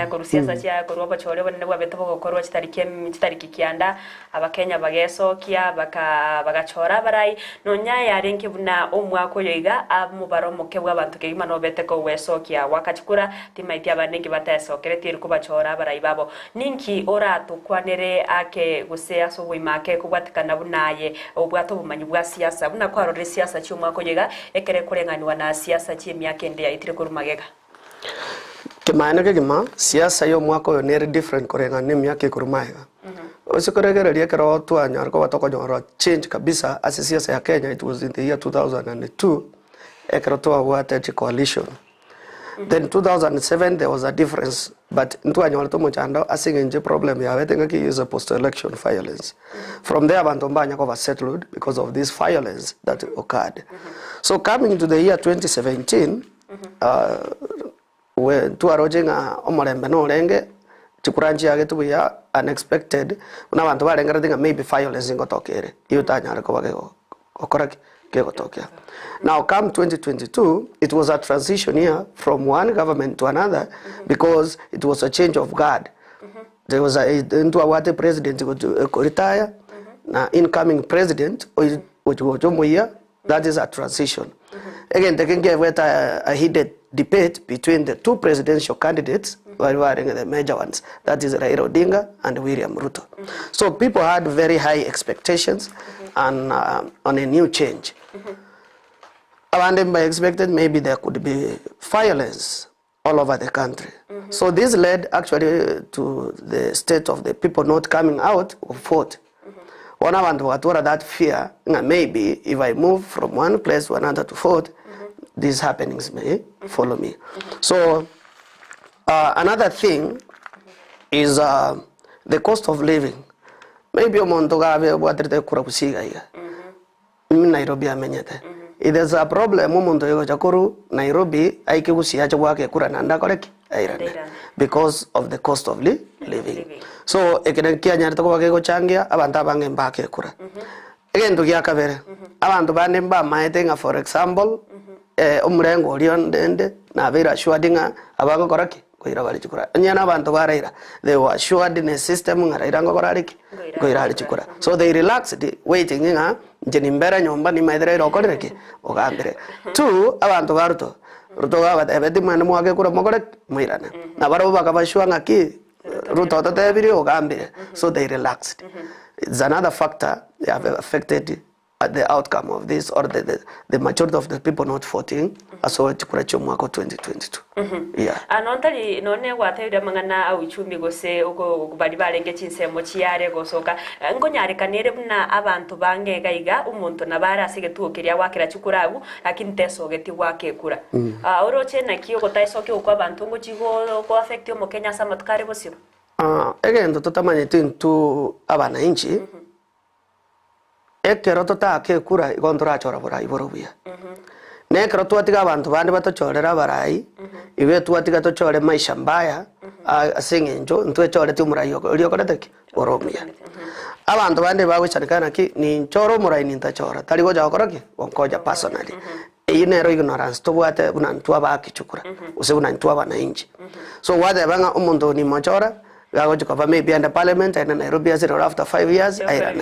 Korwa siasa chia korwa obochore obonene bwabete bogokorwa chitariki em chitariki kianda, Abakenya bagesokia baka bagachora abarai, nonya yarenge buna omwaka oyo iga omobaro omoke bw'abanto kegima nobete kogwesokia goaka chikura, timaeti abande inki batesokeretie eri kobachora abarai babo. Ninki oratokwanere ake gose ase oboima ake kobwatekana buna aye obwate obomanyi bwa siasa, buna kwarorire siasa chi'omwaka oyo iga ekero ekoreng'anigwa na siasa chi'emiaka ende yaetire korwa magega? Kemanene kegima, siasa ya omwaka oyo nere different koreng'ana na emiaka ekorwa magega. Ase koregereria ekero twanyara koba tokonyora change kabisa ase siasa ya Kenya it was in the year 2002 ekero twabwate chi coalition. Then 2007 there was a difference but ntwanyorete omochando ase eng'encho eproblem yabete ng'aki is a post election violence. From there abanto mbanya koba settled because of this violence that occurred. So coming to the year 2017 Twaroche ng'a omorembe norenge, chikura nchiagetwe buya unexpected, buna abanto barengereti ng'a maybe violence ngotoka ere, eyio tanyare koba gokora ki? Kegotokea. Now come 2022, it was a transition year from one government to another because it was a change of guard. There was a, ntwabwate president goretire, na incoming president ogocha omoyia, That is a transition. Egento eke nkebuete a heated debate between the two presidential candidates baria barenge the major ones, that is Raila Odinga and William Ruto. So people had very high expectations on, on a new change. Abande mba expected maybe there could be violence all over the country. So this led actually to the state of the people not coming out of vote. Bono abanto bagatwara that fear ng'a maybe if I move from one place to another to vote, these happenings may follow me. So another thing is the cost of living. Maybe omonto gabe obwaterete kura gusii iga iga. Nairobi amenyete. If there's a problem omonto oyo ogocha korwa Nairobi aike gusii ache goaka ekura naende akore ki? Airane. Because of the cost of living. So eke nakio kianyarete koba kegochangia abanto abange mbake ekura. Egento gia kabere, abanto bande mbamaete ng'a for example, omorengo oria onde nabeire assured ng'a abagokora ki? Nkoira bare chikura. Onye na abanto ba Raila, they were assured in a system ng'a Raila nkokora are ki? Nkoira are chikura. So they relaxed waiting ng'a inche nimbere nyomba nimaete Raila okorire ki? Ogambire. Two, abanto ba Ruto, Ruto gabatebeti mwende mwake ekura mokore ki? Moirane. Na barabwo bakaba sure ng'aki Ruto ototebirie ogambire. So they relaxed. It's another factor have affected the outcome of this or the, the, the majority of the people not voting ase chikura chia omwaka o 2022. Yeah. Ah, nontari nonye gwatebire amang'ana a uchumi gose oko baria barenge chinsemo chiare gosoka, eh, nkonyarekana ere buna abanto bange iga iga omonto nabo are ase egetuo keria gwakera chikura abwo, lakini tesogeti goaka ekura. Ah, oroche naki ogotaesokia okwo abanto ngochi go go affect omokenya ase amatuko are bosio? Ah, egento totamanyeti intwe abananchi, Ekero totaake ekura igo ntorachore oborai bore obuya. Na ekero twatiga abanto bande batochorere abarai, igo etwatiga tochore maisha mbaya ase eng'encho ntwechoreti omorai oria okorete ki? Ore omuya. Abanto bande bagoisaneka naki, ninchore omorai nintachora, tari gocha gokora ki? Gonkonya personally. Eyio nero ignorance tobwate buna intwe abakichukura, gose buna intwe abanainchi. So gwateba ng'a omonto oyo nimochora, iga agochi koba maybe ande parliament, aende Nairobi ase rirorio after 5 years airane.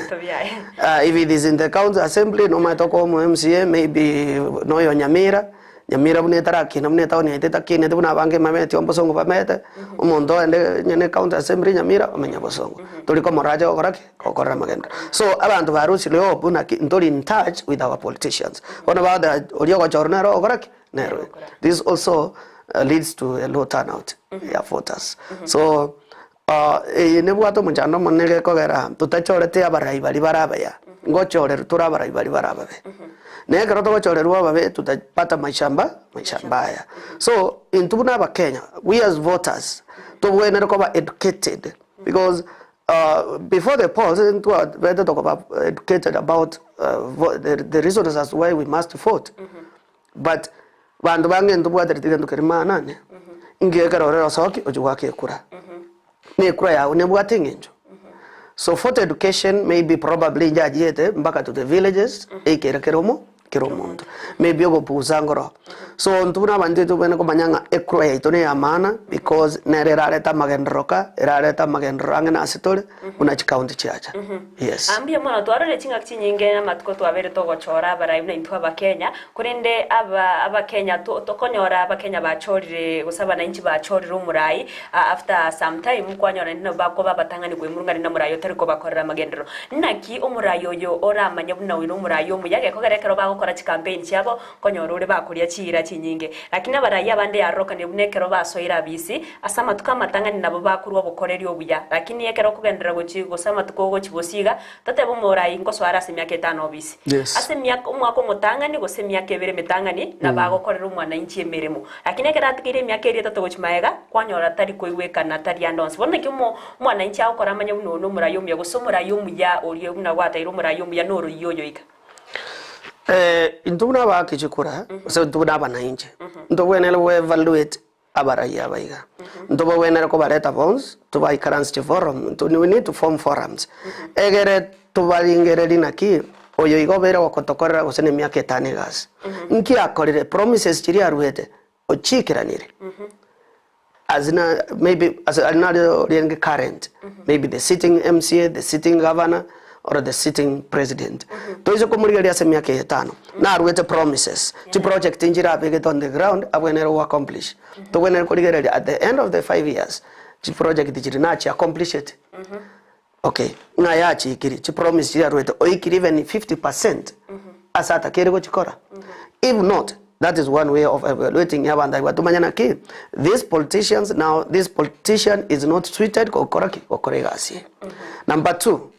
If it is in the county assembly nomanyete okoba omo MCA maybe noyo Nyamira, Nyamira buna etarakina buna etown yaito etakineti buna abange mbamanyeti obosongo bamanyete, omonto oende onye county assembly Nyamira omenya bosongo. Tori komorora ache gokora ki? Gokorera amagenderero. So abanto ba rusire hope naki ntori in touch with our politicians. Bono bagoteeba oria ogochorwa nere ogokora ki? Nere oyo. This also leads to a low turnout ya voters. So eye nebwate omochando omonene gekogera totachorete abarai baria bare abaya, ngochorerwa tore abarai baria bare ababe. Na ekero togochorerwa ababe tutapata maisha mba maisha mbaya. So intwe buna abakenya, we as voters, tobwenere koba educated because Before the polls ntwabete tokoba educated about the reasons as why we must vote but banto bange ntobwatereti gento keria maana ane inki ekero ore osoki ochia goaka ekura na ekura yago nebwate eng'encho so voter education maybe probably njachiete mpaka to the villages eikere kera omo kera omonto maybe ogopugusa nkoro so intwe buna abanto tobwenerete komanya ng'a ekura yaito ne ya maana because nere erarete amagenderero ka erarete amagenderero ang'e na ase tore buna chicounty chiacha yes. Aa mbuya mono twarorire ching'aki chinyinge amatuko twabeire togochora abarai buna intwe abakenya korende aba abakenya to tokonyora abakenya bachorire gose abananchi bachorire omorai after some time kwanyora naende nabo bakoba abatang'ani koimurung'ana na omorai otari kobakorera amagenderero. Naki omorai oyo oramanye buna oyo nomorai omuya, gekogera ekero bagokora chicampaign chiabo, nkonyora ore bakoria chiira chinyinge. Lakini abarai abande yarorokanire buna ekero basoire abisi, ase amatuko amatang'ani nabo bakorwa obokoreri obuya. Lakini ekero okogenderera gochi gose amatuko ogochi bosio iga, totebe omorai nkosoa are ase emiaka etano obisi. Yes. Ase emiaka omwaka omotang'ani gose emiaka ebere emetang'ani, nabo agokorera omwananchi emeremo. Lakini ekero atigeire emiaka eria etato gochia magega, kwanyora tari koigwekana tari ande onsi. Bono naki omo omwananchi agokora amanye buna oyo nomorai omuya, gose omorai omuya oria buna gwataire omorai omuya noroiyo oyo iga. Intwe buna abaaki chikura, gose intwe buna abananchi, ntobwenerete go evaluate abarai aba iga. Ntobabwenerete kobareta bonsi, tobaikaranse chiforum, nto we need to form forums, egere tobarengererie naki oyo iga obeire gokotokorera gose na emiaka etano egasi. Nki akorire, promises chiria aruete, ochiikeranire. As na maybe ase aria nario riarenge current, maybe the sitting MCA, the sitting governor or the sitting president. Toise komorigereria ase emiaka eye etano, naruete promises, chiproject nchire abegete on the ground abwenerete go accomplish. Tobwenerete korigereria at the end of the 5 years, chiproject chiria nachi accomplishete. Okay, ng'a yachikirie, chipromise chiria aruete, oikire even 50% ase atakeire gochikora? If not, that is one way of evaluating abanto abwo tumanye naki, these politicians now, this politician is not suited gokora ki? Gokora egasi eye. Number two,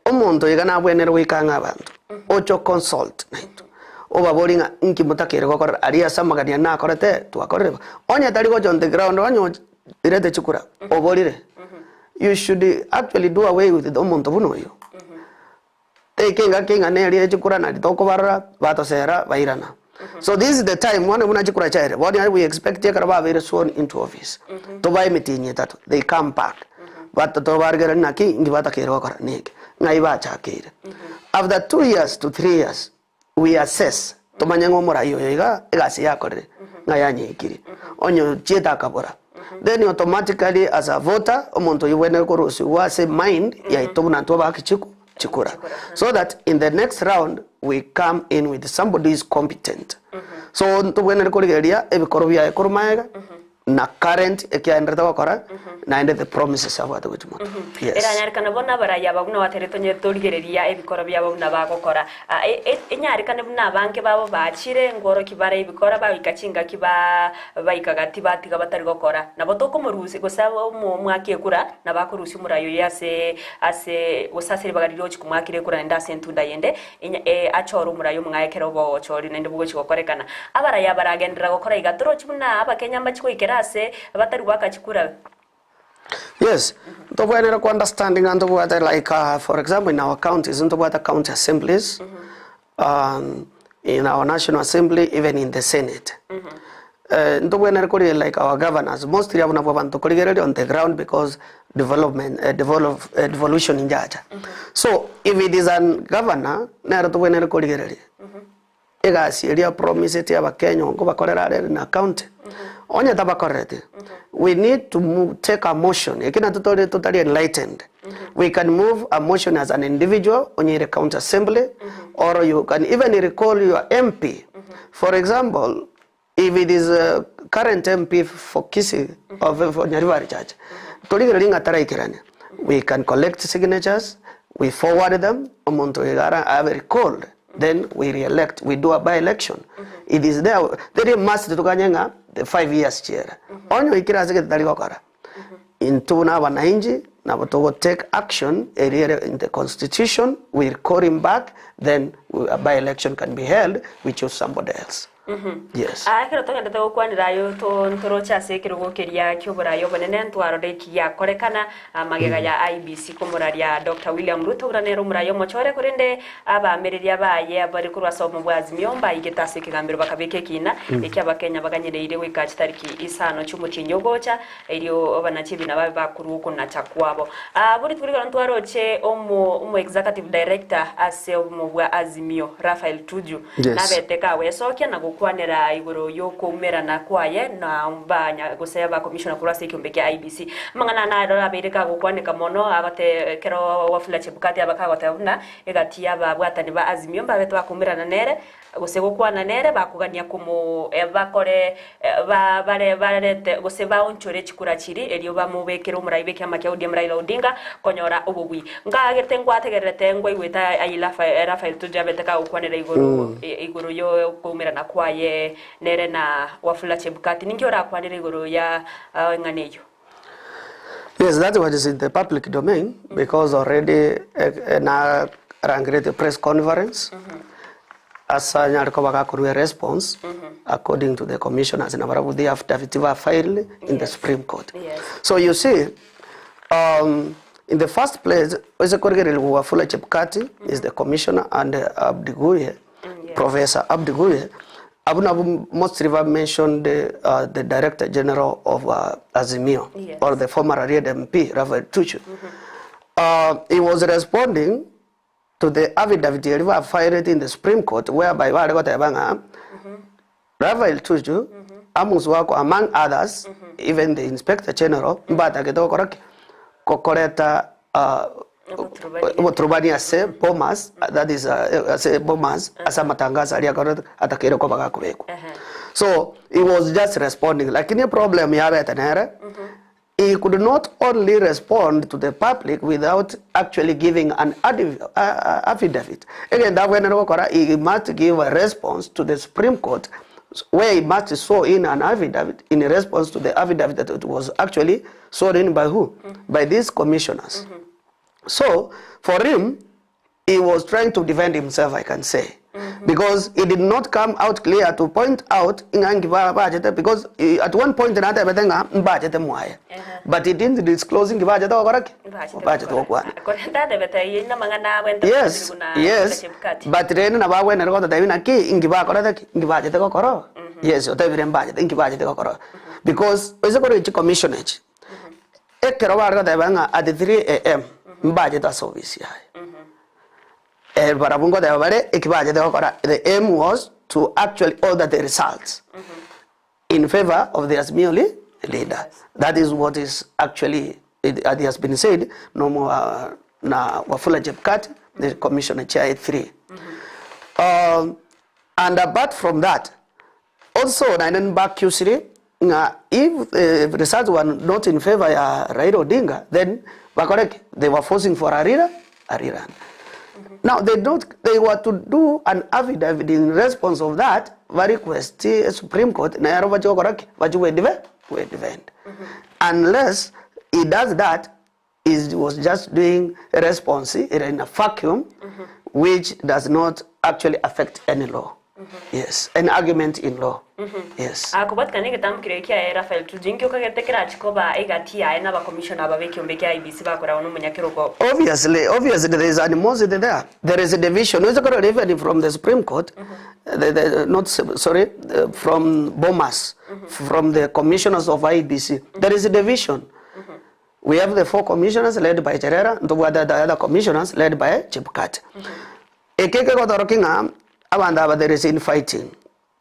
omonto iga nabwenerete goika ang'e abanto, oche oconsult naintwe, obaborie ng'a inki motakeire gokora aria ase amagani aria nakorete, twakorire bo. Onye tari gocha on the ground, onye oirete chikura, oborire, you should actually do away with omonto buna oyio. Take engaki eng'ana eria ye chikura nari tokobarora, batosera bairana. So this is the time bono buna chikura chiaerire, bono we expect ekero babeire sworn into office, tobae emetienyi etato, they come back, but tobarigereria naki inki batakeire gokora neke, ng'ai bachakeire. After 2 years to 3 years, we assess, tomanye ng'a omorai oyo iga, egasi yakorire. Ng'a yanyeikiri. Onye ochiete akabora. Then automatically as a voter, omonto oyio obwenerete korusigwa ase mind yaito buna intwe abaki chiku chikura. So that in the next round we come in with somebody who is competent. So ntobwenerete korigereria ebikoro biaye korwa magega, na current ekiaenderete gokora, naende the promises abwate gochia moto. Yes. Eranyarekane bono abarai aba buna gwatebirie tonye torigereria ebikoro biabo buna bagokora. Ah, e- e- enyarekane buna abange babo bachire nkorokia bare ebikora bagoika chingaki ba baika gati batiga batari gokora. Nabo tokomorusia gose omo omwake ekura, nabo akorusia omorai oyio ase ase gose ase ribaga riria ogochia komwakera ekura naende ase entunda yende, enya e achore omorai omong'ao ekero obochori naende bogochia gokorekana. Abarai aba baragenderera gokora iga, torochi buna abakenya mbachie goikera ase batari goaka chikura. Yes, ntobwenerete ko understand ng'a ntobwate like for example in our counties ntobwate county assemblies, in our national assembly even in the senate. Ntobwenerete korigereria like our governors mostly abwo nabwo abanto tokorigereria on the ground because development develop devolution njacha. So if it is an governor nere tobwenerete korigereria. Egasi eria apromiseti abakenya nkobakorera are na county onye tabakorereti we need to move, take a motion eki natwo tore totari enlightened we can move a motion as an individual onye ere county assembly or you can even recall your MP for example if it is a current MP for Kisii or for Nyaribari Church torigereria ng'a taraikerania we can collect signatures we forward them omonto iga ara abe recalled Then we re-elect, we do a by-election. It is there, teri must tokanye ng'a the 5 years chiere. Onye oikire ase gete tari gokora. Intwe buna abanainchi nabo togo take action eri ere in the constitution, we recall him back, then a by-election can be held, we choose somebody else. Yes. Aa ekero togendete gokwanera ayo to ntoroche ase ekerogo keria ki'oboraai obonene ntwarora eki giakorekana amagega ya IEBC komoraria Doctor William Ruto buna nere omoraai omochore korende abaamereria baye bare korwa ase obomo bwa Azimio mbaigete ase ekegambero bakabeka ekina eki abakenya baganyereire goika chitariki isano chi'omotienyi ogocha erio abanachi ebina babe bakorwa okonacha kwabo. Aa bo rituko rigoro ntwaroche omo omo executive director ase obomo bwa Azimio Raphael Tuju Yes. Nabete kagwesokia na gokwanera igoro y'okoumerana kwaye na banya gose abakomishona korwa ase ekiombe kia IEBC. Amang'ana aya naro abeire kagokwaneka mono agote ekero Wafula Chebukati aba kagoteba buna egati y'ababwatani ba Azimio mbabete bakoumerana nere gose gokwana nere bakogania komo bakore ba bare barete gose baonchore chikura chiria erio bamobekere omorai bw'ekiama kia ODM Raila Odinga konyora obobui. Nkaagete ngwategererete ngwaigwete aye Rafael Tuju abete kagokwanera igoro igoro y'okoumerana kwaye nere na Wafula Chebukati. Ninki orakwanere igoro ya eng'ana eyio? Yes, that one is in the public domain because already na rangirete press conference ase anyare koba gakorwa response according to the commissioners na barabwo the affidavit ba filed in the Supreme Court. So you see, in the first place, ase korigereria Wafula Chebukati is the commissioner and Abdi Guye, Professor Abdi Guye, abwo nabwo mostly ba mentioned the Director General of Azimio or the former Rarieda MP Raphael Tuju. He was responding to the affidavit eria ba filed in the Supreme Court whereby bare goteba ng'a Raphael Tuju, Amos Wako among others, even the Inspector General mbatagete gokora ki? Gokoreta oboturubani ase Bomas, that is ase Bomas ase amatangazo aria akorete atakeire koba gakobekwa. So he was just responding lakini problem yabete nere he could not only respond to the public without actually giving an affidavit. Egento abwenerete gokora he must give a response to the Supreme Court where he must swear in an affidavit in response to the affidavit that it was actually sworn in by who? By these commissioners. So for him, he was trying to defend himself, I can say. Because he did not come out clear to point out ng'a nki bachete because at one point natebete ng'a mbachete mwaye. But he didn't disclose nki bachete gokora ki? Bachete gokwana. Yes. But rende nabo abwenerete gototebia naki inki bakorete ki? Inki bachete gokora? Yes, otebire mbachete, inki bachete gokora? Because ase korwa echi commission echi, ekero bare goteba ng'a at 3 am mbachete ase ofisi yaye. Barabwo ngoteba bare eki bachete gokora, the aim was to actually alter the results. in favor of the Azimio leader. That is what is actually it, it has been said no more na Wafula Chebukati, the commissioner chair 3. And apart from that, also naende mbaccusire ng'a if the results were not in favor ya Raila Odinga, then bakore ki? They were forcing for a rerun, a rerun. Now they don't, they were to do an affidavit in response of that, ba request Supreme Court na yaro bache gokora ki? Bache gwe defend. Unless he does that, he was just doing a response in a vacuum, which does not actually affect any law. Yes, an argument in law. Yes. Kobwatikana na egetambo keria kiaye Raphael Tuju, inki okagete kerachi koba egati yaye na abakomishona aba b'ekiombe kia IEBC bakoragwa na omonyakerogo? Obviously, obviously there is animosity there. There is a division. It's got even from the Supreme Court, the, not sorry, from Bomas, from the commissioners of IEBC. There is a division. We have the four commissioners led by Cherera, and the other commissioners led by Chebukati. Ekeke gotoroki ng'a abanto aba there is infighting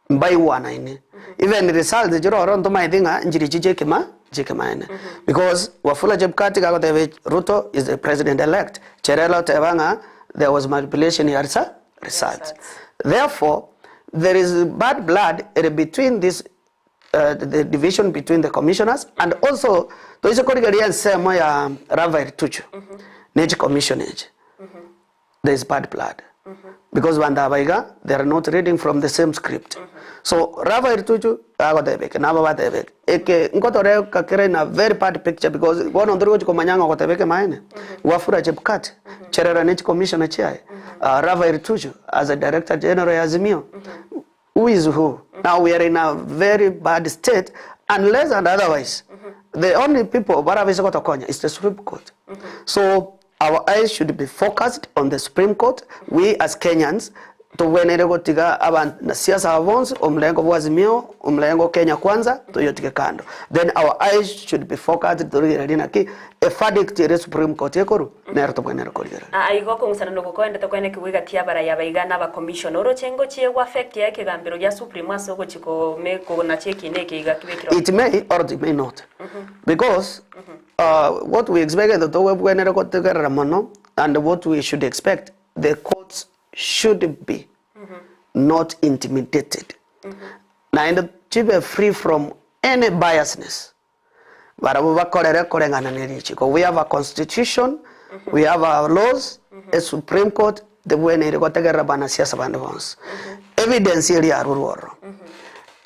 mbaiwanaine even results chiroro ntomaete ng'a nchiri chichekima chikimaene because Wafula Chebukati gagoteba Ruto is the president elect, Cherera oteba ng'a there was manipulation ya results. Therefore there is bad blood between this the division between the commissioners and also toise korigeria ensemo ya Raphael Tuju nechi commission echi there is bad blood because vandu aba iga they are not reading from the same script. So Raphael Tuju agotebeke nabo batebeke eke nkotore kakere in a very bad picture because bono ndiri gochikomanya ng'a ogotebeke maene Wafula Chebukati Cherera nechi commissioner chiaye Raphael Tuju as a director general ya Azimio who is who? Now we are in a very bad state unless and otherwise the only people barabise gotokonya is the Supreme Court. So our eyes should be focused on the Supreme Court. We as Kenyans tobwenere gotiga abanasiasa bonsi omulengo bwa Azimio omulengo Kenya Kwanza toyotige kando. Then our eyes should be focused torigera naki a verdict ere Supreme Court ekoru nero tobwenere korigera. Igo kong'usana nogokoendete kwene kigwegati abaraya baiga na abakomishona orochengo chiegwa affect ya ekegambero gia Supreme ase ogochiko me konacha ekina eke iga kibekire It may or it may not. Because what we expect tobwenere gotegerera mono and what we should expect the courts should be not intimidated. Naende chibe free from any biasness. Barabo bakorere koreng'ana na richiko. We have a constitution, we have our laws, a Supreme Court, tebwenere gotegerera banasiasa bande bonsi. Evidence eri arurworo.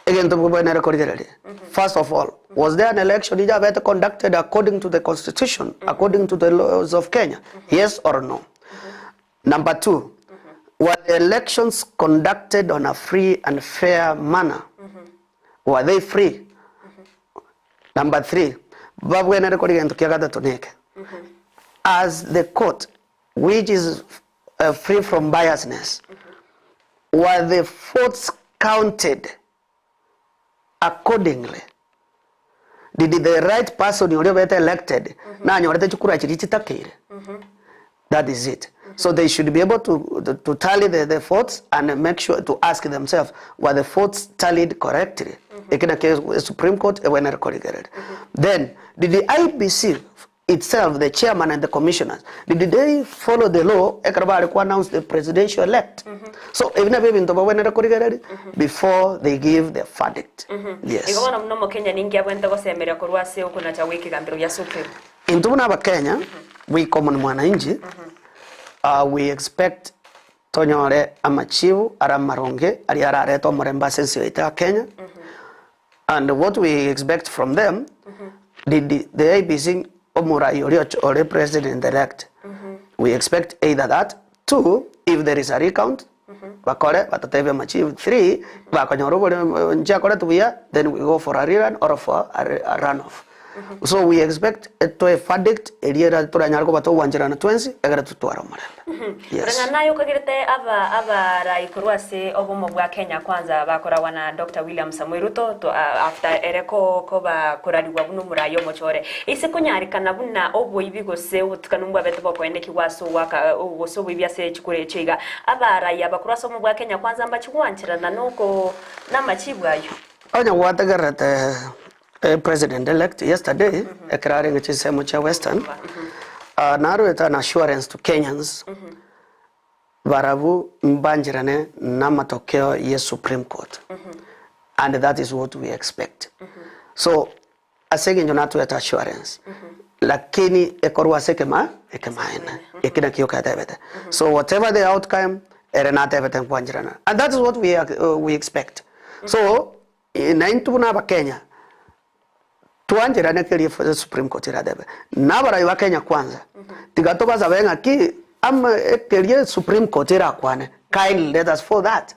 Egento bwenere korigereria. First of all, was there an election ijabete conducted according to the constitution, according to the laws of Kenya? Yes or no? Number two, were the elections conducted on a free and fair manner? Were they free? Number three, babwenere korigento kia gatatu neke. As the court, which is free from biasness, were the votes counted accordingly? Did the right person uria bete elected nanyorete chikura chiri chitakeire? That is it. So they should be able to tally the votes and make sure to ask themselves, were the votes tallied correctly? Ekina ke Supreme Court ewenere korigerere. Then, did the IEBC itself, the chairman and the commissioners, did they follow the law ekero bari ku announce the presidential elect? So ebina bebinto babwenere korigereri before they give the verdict. Yes. Igo bono muno omokenya ninki abwente gosemeria korwa ase okonacha gwa ekegambero gia Supreme? Intwe buna abakenya, we common mwananchi, we expect tonyore amachibu ara maronge ari arareta omorembe ase ensi yaito ya Kenya. And what we expect from them, did the IEBC omurai ori ori president elect, we expect either that, two, if there is a recount, bakore batatebe amachibu, three, bakonyora obore nchiakorete buya, then we go for a rerun or for a runoff. So we expect to a verdict eriera turanyara koba togwancherana twensi egere tutwara omorembe. Yes. Koreng'ana naye okagerete aba abarai korwa ase obomo bwa Kenya Kwanza bakoragwa na Dr. William Samoei Ruto to, after ere ko koba korarigwa buna omorai omochore ase konyarikana buna oboibi gose obotukanu mbwabete bokoendekigwa ase owaka gose oboibi ase echikura echo iga abarai aba korwa ase obomo bwa Kenya Kwanza mbachigwancherana noko namachibu ayo. Onye gwategererete President elect yesterday ekero arenge chinsemo chia Western, naruete an assurance to Kenyans barabwo mbancherane namatokeo ye Supreme Court and that is what we expect. So ase eng'encho natuete assurance lakini ekorwa ase ekema ekemaene eki nakio ketebete. So whatever the outcome ere natebete nkwancherana and that is what we, we expect. So Naintwe buna Abakenya twancherane keria Supreme Court eratebe. Na abarai ba Kenya Kwanza tiga tobasabe ng'aki ama ekeria Supreme Court erakwane kindly let us for that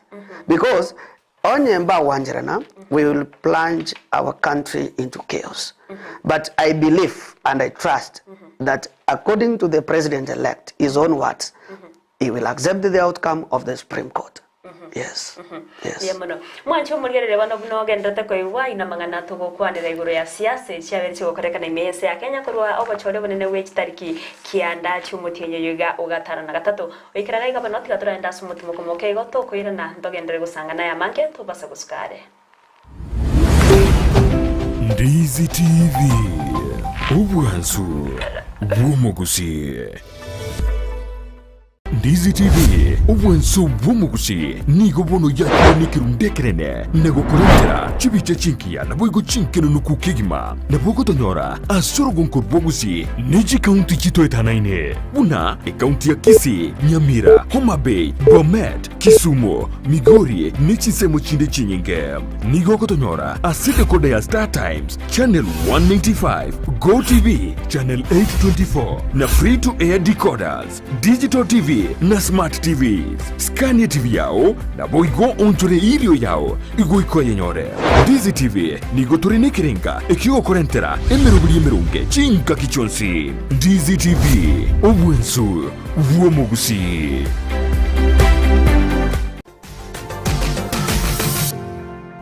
because onye mbagwancherana we will plunge our country into chaos but I believe and I trust that according to the president elect his own words he will accept the outcome of the Supreme Court. Yes. Yes. Mbuya mono. Mwanche omorigereria bono buna ogenderete koigwa inwe amang'ana togokwanera igoro ya siasa echi chiabere chigokorekana ime y'ense ya Kenya korwa obochore obonene bwe chitariki kianda chi'omotienyi oyo iga ogatano na gatato. Goikera gaiga bono tiga toragende ase omotimoko moke igo tokoirana ntogenderere gosanga naye amange tobasa gosuka are. Ndizi TV, obwansu bw'omogusii. Ndizi TV, obwanso bw'omogusii, nigo bono yakire nekerundu ekenene na gokorentera chibicha chingiya naboigo chinkenunuku kegima. Nabo ogotonyora ase orogonko rwa Gusii ne chikaunti chitoetanaine buna ekaunti ya Kisii, Nyamira, Homa Bay, Bomet, Kisumu, Migori ne chinsemo chinde chinyinge. Nigo ogotonyora ase decoder ya Star Times, Channel 195, Go TV, Channel 824 na Free to Air decoders. Digital TV na Smart TVs. Skania TV yao naboigo onchore irio yao igoika oyenyore. Ndizi TV nigo tore nekerenga ekiogokorentera emeroberi emeronge chingaki chionsi. Ndizi TV, obwensu bw'omogusii.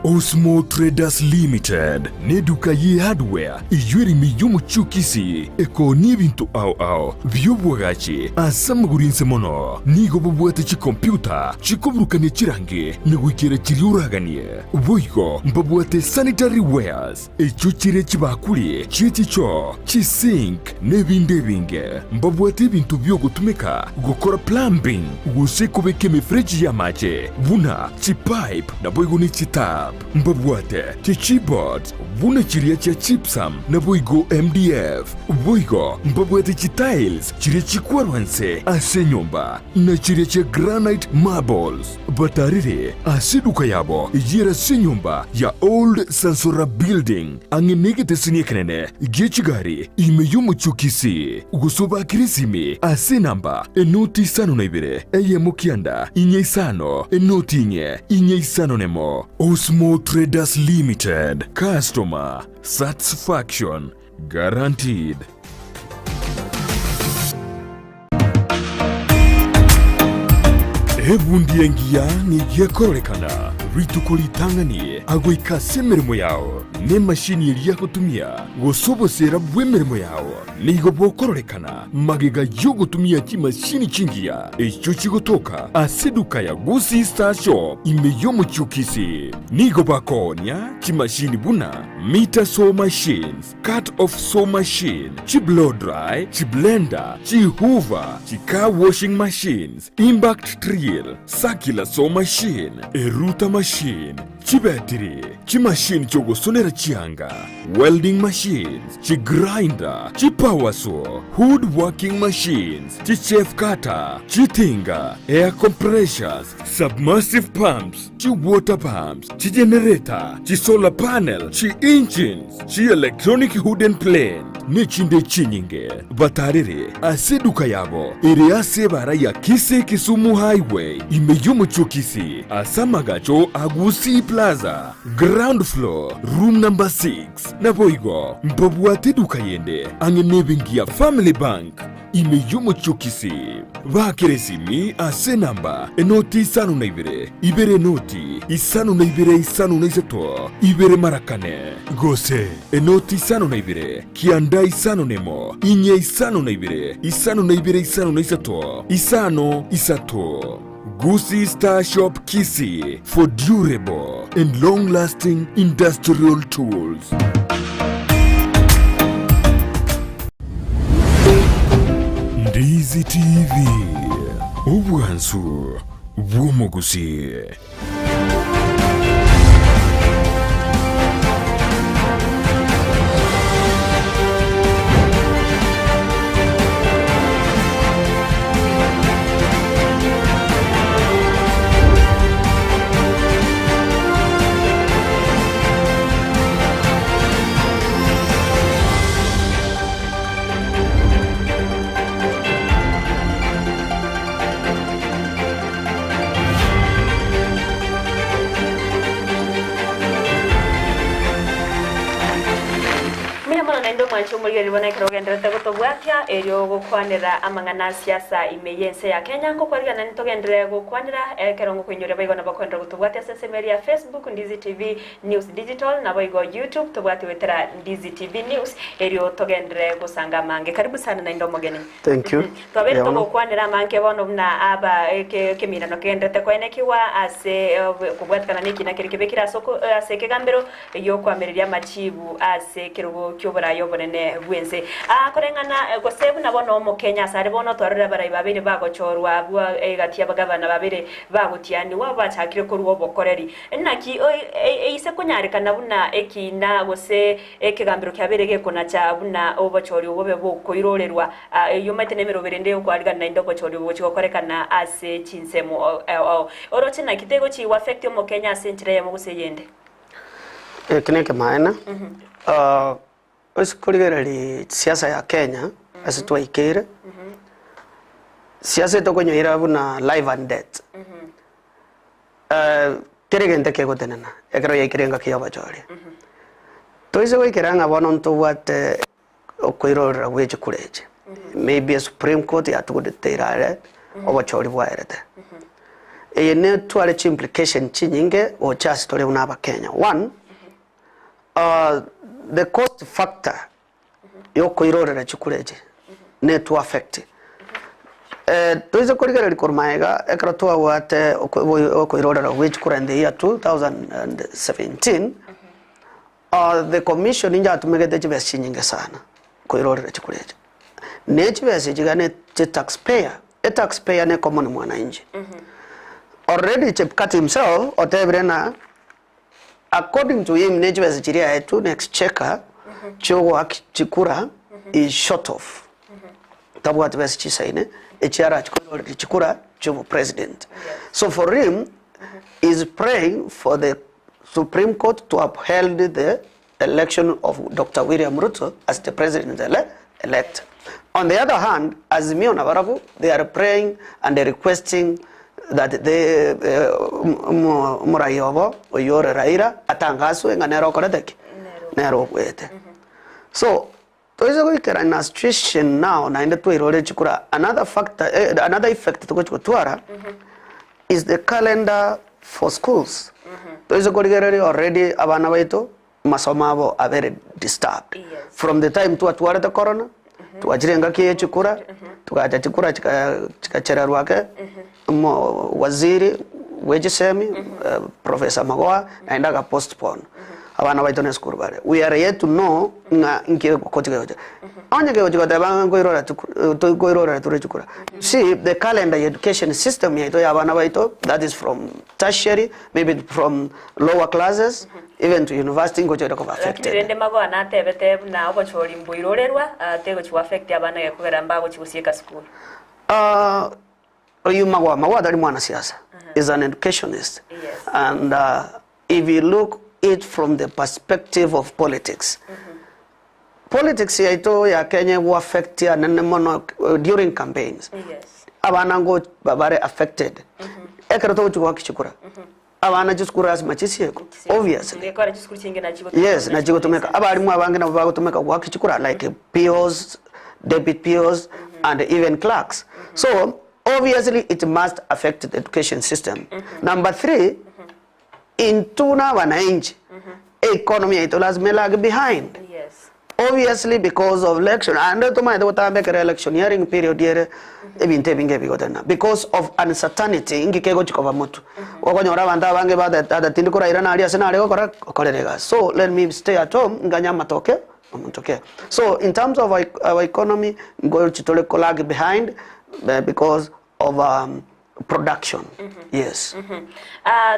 Osmo Traders Limited neduka ye hardware eyio ere ime y'omochie o Kisii ekoonia ebinto ao ao bi'obwagachi ase amagoro inse mono. Nigo babwate chikompyuta chikoburukania chirangi na goikera chiria oraganie. Boigo mbabwate sanitary wares echio chire chibakuri chie chichoo, chisink na ebinde ebinge. Mbabwate ebinto bi'ogotumeka gokora plumbing gose kobeka emefereji y'amache buna chipipe naboigo ne chitap. Mbabwate chichipboards buna chiria chia gypsum naboigo MDF. Boigo mbabwate chitiles chiria chikwarwa nse ase enyomba na chiria chia granite marbles. Batarire ase eduka yabo eyere ase enyomba ya Old Sansora Building ang'e negeteseni ekenene gie chigari ime y'omochie o Kisii, gose obakire esimi ase enamba enoti isano na ibere eyemo kianda inye isano enoti inye inye isano nemo. Osmo Traders Limited, Customer Satisfaction Guaranteed. Ebundi engiya nigo ekororekana rituko ritang'ani agoika ase emeremo yao, na emashini eria agotumia, gose oboseera bw'emeremo yao nigo bokororekana magega y'ogotumia chimashini chingiya echio chigotoka ase eduka ya Gusii Star Shop ime y'omochie o Kisii. Nigo bakoonia chimashini buna meter saw machines, Cut off saw machine, chi blow dry, chi blender, chi hoover, chi car washing machines, impact drill, circular saw machine, e router machine, chibetiri, chi machine chiogosonera chianga, welding machines, chi grinder, chi power saw, wood working machines, chi chaff cutter, chitinga, air compressors, submersive pumps, chi water pumps, chi generator, chi solar panel, chi engines, chi electronic wooden plane, nechinde chinyinge. Batarere ase eduka yabo ere ase ebara ya Kisii Kisumu Highway ime y'omochie o Kisii ase amagacho a Gusii Plaza, ground floor, room number 6. Naboigo mbabwate eduka yende ang'e nebenki ya Family Bank. Ime y'omochie o Kisii, baakera esimi ase enamba enoti isano na ibere, ibere enoti isano na ibere isano na isato, ibere mara kane, gose enoti isano na ibere, kianda isano na emo, inye isano na ibere, isano na ibere isano na isato, isano isato. Gusi Star Shop Kisii for durable and long lasting industrial tools. Ndizi TV, obwansu bw'omogusii. Mbuya mono naende omwanche omorigereria bono ekero ogendererete gotobwatia erio gokwanera amang'ana a siasa ime y'ense ya Kenya. Ngokwarigana nitogenderere gokwanera ekero ngokoinyoria boigo nabo okoenderera gotobwatia ase ensemo eria ya Facebook Ndizi TV News Digital naboigo YouTube tobwate goetera Ndizi TV News erio togenderere gosanga amange. Karibu sana naende omogeni. Thank you. Twabeire Mbuya mono. togokwanera amange bono buna aba eke ekeminano kegendererete koenekigwa ase kobwatikana nekina keria kebekire ase oko ase ekegambero gi'okoamereria amachibu ase ekerogo ki'oboraai obonene bw'ense. Aa koreng'ana gose buna bono Omokenya asare bono twarorire abarai babeire bagochorwa abwo egati y'abagabana babeire bagotianigwa bachakire korua obokoreri. Naki eise konyarekana buna ekina gose ekegambero kiabeire gekonacha buna obochori obobe bokoirorerwa Eyio omanyete nemeroberi ende y'okoarigana naende obochori obo gochia gokorekana ase chinsemo ao. Oroche naki tegochi go affect omokenya ase enchera eyemo gose eyende? Eki nekemaene, ase korigereria siasa ya Kenya ase twaikeire, siasa etokonyoira buna life and death, kera egento kegotenena ekero yaikire engaki ya obochori. Toise goikera ng'a bono ntobwate okoirorera gwe chikura echi, maybe esupreme court yatugudete irare obochori bwaerete. Eye netware chi implication chinyinge gocha ase tore buna abakenya. One, the cost factor yokoirorera chikura echi netu affect. Toise korigereria korwa magega ekero twabwate okoirorera gwe chikura in the year 2017, The commission inchatumegete chibesa chinyinge sana koirorera chikura echi. Ne chibesa echi iga ne chi taxpayer, e taxpayer ne common mwananchi. Already Chebukati himself otebire ng'a according to him ne chibesa chiria aetwe ne exchequer chiogoaka chikura is short of. Tabwati besa chisaine echi arachi koirorera chikura chiobo president. So for him is praying for the Supreme Court to upheld the election of Doctor William Ruto as the president elect. On the other hand, Azimio na barabwo they are praying and requesting that the omorai obo oyio ore Raila atangaswe ng'a nere okorete ki? Nere obuete. So toise goikera in a situation now naende twairore chikura another factor another effect togochi gotwara is the calendar for schools. Toise korigereria already abana baito amasomo abo abere disturbed. From the time twatwarete corona, twachire engaki ye chikura, togacha chikura chikachererwa ake, omo waziri bwe chisemi Professor Magoha naende aga postpone. Abana baito ne esukuru bare. We are yet to know ng'a inki egochia gocha. Onye kegochia goteba ng'a nkoirora nkoirorera tore chikura. You see the calendar ya education system yaito ya abana baito that is from tertiary maybe from lower classes even to university ngocha ere koba Lakini affected. rende Magoha natebete buna obochori mboirorerwa tegochi go affect abana gekogera mbagochi gosieka sukuru. Oyio Magoha, Magoha tari mwanasiasa, is an educationist and if you look it from the perspective of politics, politics yaito ya Kenya ego affect anene mono during campaigns, abana ngo bare affected, ekero togochi goaka chikura, abana chisukuru lasima chisiekwe obviously. Gekogera chisukuru chinge nachigotumeka Yes, nachigotumeka. Abarimu abange nabo bagotumeka goaka chikura like POs, deputy POs and even clerks. So obviously it must affect the education system. Number three, intwe na abananchi, economy yaito lazima elag behind. Yes. Obviously because of election, ande tomanyete gotamba ekero electioneering period ere, Ebinto ebinge ebigotenena because of uncertainty inki kegochi koba motwe. Okonyora abanto abange batete ata tindi korairana aria ase nare gokora gokorera egasi. So let me stay at home nganye amatoke omonto ki. So in terms of our economy ngochi tore ko lag behind because of production yes.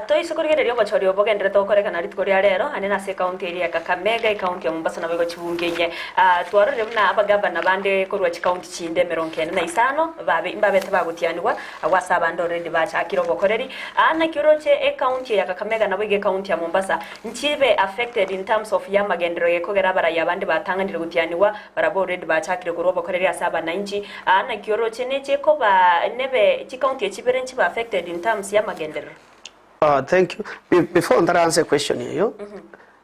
Toise korigereria obochori obo bogenderete gokorekana rituko ria rero, ane nase ekaunti eria ya Kakamega, ekaunti ya Mombasa naboigo chibunge inye. Twarorire buna abagavana bande korwa chikaunti chinde emerongo ene na isano babe mbabete bagotianigwa agwo ase abande already bachakire obokoreri. Naki oroche ekaunti eye ya Kakamega naboigo ekaunti ya Mombasa nchibe affected in terms of y'amagenderero gekogera abarai abande batang'anire gotianigwa barabwo already bachakire korwa obokoreri ase abananchi. Aa naki oroche neche koba nebe chikaunti echi ibere nchibe affected in terms y'amagenderero? Thank you. Before ntara answer question eyio,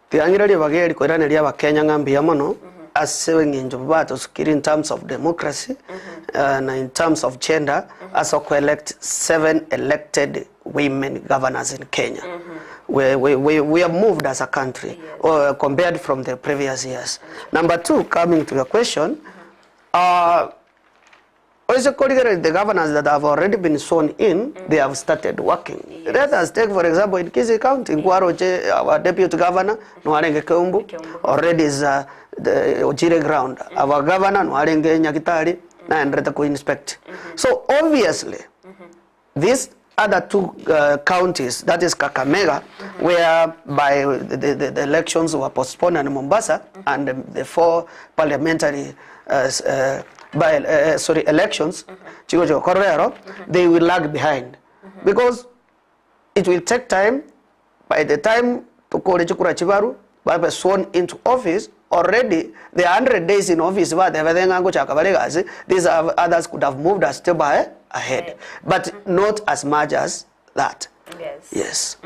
tiga ng'ire ribaga eri koiraneria abakenya ng'a mbuya mono ase eng'encho batosukire in terms of democracy na in terms of gender ase oko elect seven elected women governors in Kenya. We, we, we, we have moved as a country compared from the previous years. Number two, coming to your question, Oise korigereria the governors that have already been sworn in, they have started working. Let us take for example in Kisii County, nkwaroche our deputy governor nwarenge Keumbu, already is the ochire ground. Our governor nwarenge Nyagitari, naenderete ko inspect. So obviously, These other two counties, that is Kakamega, where by the, the, the elections were postponed, and Mombasa, and the four parliamentary by, sorry, elections, Chigocho Korero, they will lag behind. Because it will take time. By the time tukore chikura chibaru, babe sworn into office, already the 100 days in office batebete ng'a ngochaka bare egasi, these others could have moved a step ahead, but not as much as that. Yes. Yes.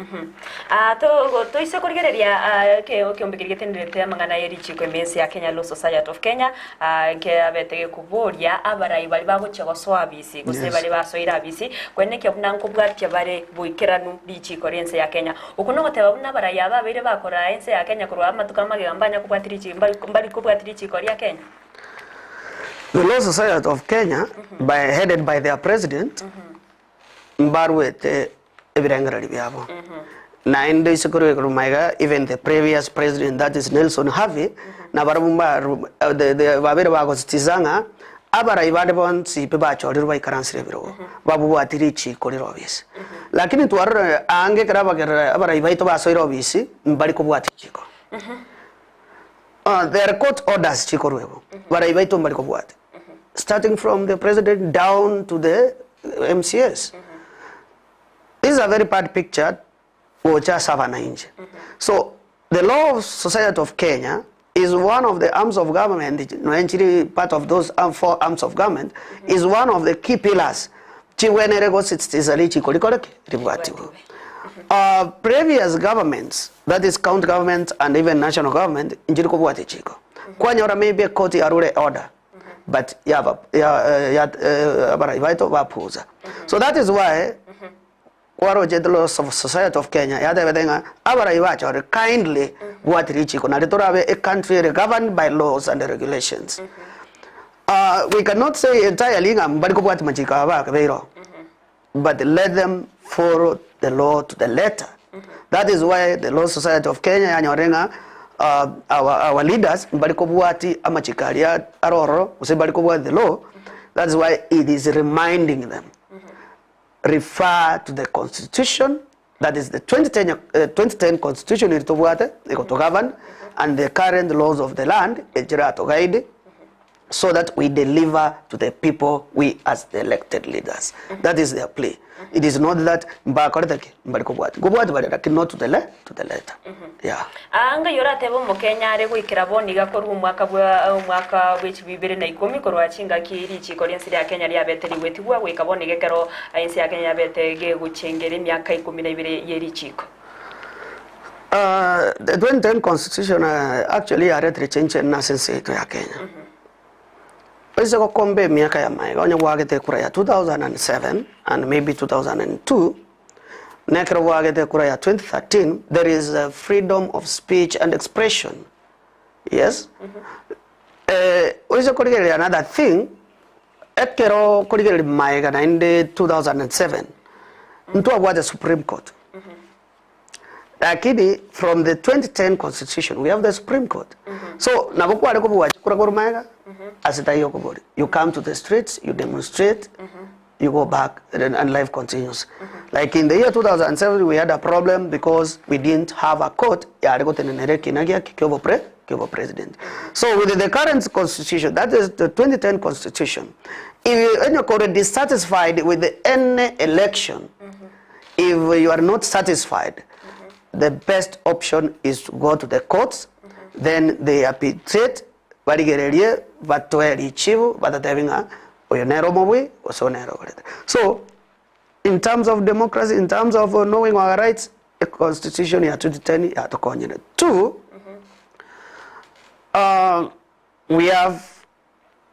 Ah, to- toise korigereria ah, eke- ekeombe keria getenerete amang'ana ye richiko ime ense ya Kenya Law Society of Kenya ah, nkeabete gekoboria abarai baria bagochia gosoa abisi gose baria basoire abisi kwenekio buna nkobwatia bare boikeranu richiko ri'ense ya Kenya. Okwo nogoteba buna abarai aba ababeire bakoraa ense ya Kenya korwa amatuko amagega mbanya kobwatia richi mbari mbari kobwatia richiko ria Kenya. The Law Society of Kenya by, headed by their president mbaruete ebirengererio biabo naende ase korwa igoro magega even the previous president that is Nelson Havi nabarabwo mbaru the the babeire bagosisitiza ng'a abarai bande bonsi pi bachorirwe baikaransire ebirogo babobwati richiko rire obisi. Lakini twarora aange ekero abagerera abarai baito basoire obisi mbari kobwati richiko. There are court orders chikorwa igo, barai baito mbari kobwati starting from the president down to the MCAs. This is a very bad picture gocha ase abanainchi. So the Law Society of Kenya is one of the arms of government, nonya nchiri part of those four arms of government, is one of the key pillars chigwenere gosisitiza richiko rikore ki? Ribwatiwe. Previous governments, that is county government and even national government, nchiri kobwata echiko. Kwanyora maybe ekoti yarure order, but yaba ya, ya, abarai baito bapuuza. So that is why kwarochete Law Society of Kenya yatebete ng'a abarai bachore kindly bwati richiko nari torabe a country ere governed by laws and regulations. We cannot say entirely ng'a mbari kobwati machiko aba abeire oo, but let them follow the law to the letter. That is why the Law Society of Kenya yanyorire ng'a our, our leaders mbari kobwati amachiko aria are ororo gose mbari kobwati the law. That is why it is reminding them refer to the constitution that is the 2010, 2010 constitution eri tobwate egoto govern and the current laws of the land echirato guide so that we deliver to the people we as the elected leaders. That is their plea. It is not that mbakorete ki mbari kobwati nkobwati bare lakini not to the, le to the letter. Yeah. Aa ngai oratebe omokenya are goikera bono iga korwa omwaka bwa omwaka bwe chibwa ibere na ikomi korwa chingaki richiiko ri'ense ria Kenya riabete rigwetigwa goika bono iga ekero ense ya Kenya yabete gegochengera emiaka ikomi na ibere ye richiiko. The 2010 constitution actually yaretire change enene ase ense yaito ya Kenya. Oise gokomba emiaka ya magega onye gwagete ekura ya 2007 and maybe 2002 na ekero gwagete ekura ya 2013 there is a freedom of speech and expression. Yes? Oise korigereria another thing, Ekero okorigereria maega naende 2007, ntwabwate Supreme Court. Lakini from the 2010 constitution we have the Supreme Court. So nabo kware kobua chikura korwa maega ase taiyo okobori. You come to the streets, you demonstrate, you go back and, and life continues. Like in the year 2007 we had a problem because we didn't have a court yare gotenenera ekina giaki kia obopre kia obopresident. So with the current constitution, that is the 2010 constitution, if you onye kore dissatisfied with any election, if you are not satisfied, the best option is to go to the courts, then they arbitrate, barigererie, batoe richibu, batatebi ng'a oyo nere omobui gose oyo nere ogorete. So, in terms of democracy, in terms of knowing our rights, e constitution ya 2010 yatokonyire. Two, we have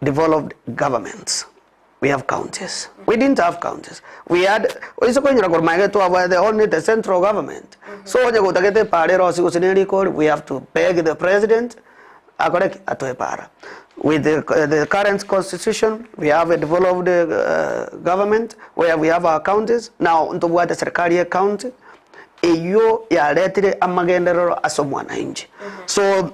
devolved governments, we have counties. We didn't have counties. We had, oise koinyora korwa magega twabwate only the central government. So onye gotagete epara erosie gose ne rikori, we have to beg the president akore ki? Atoe epara. With the, the current constitution, we have a devolved government where we have our counties. Now, ntobwate serikali ye county, eywo yaretire amagenderero ase omwananchi. So,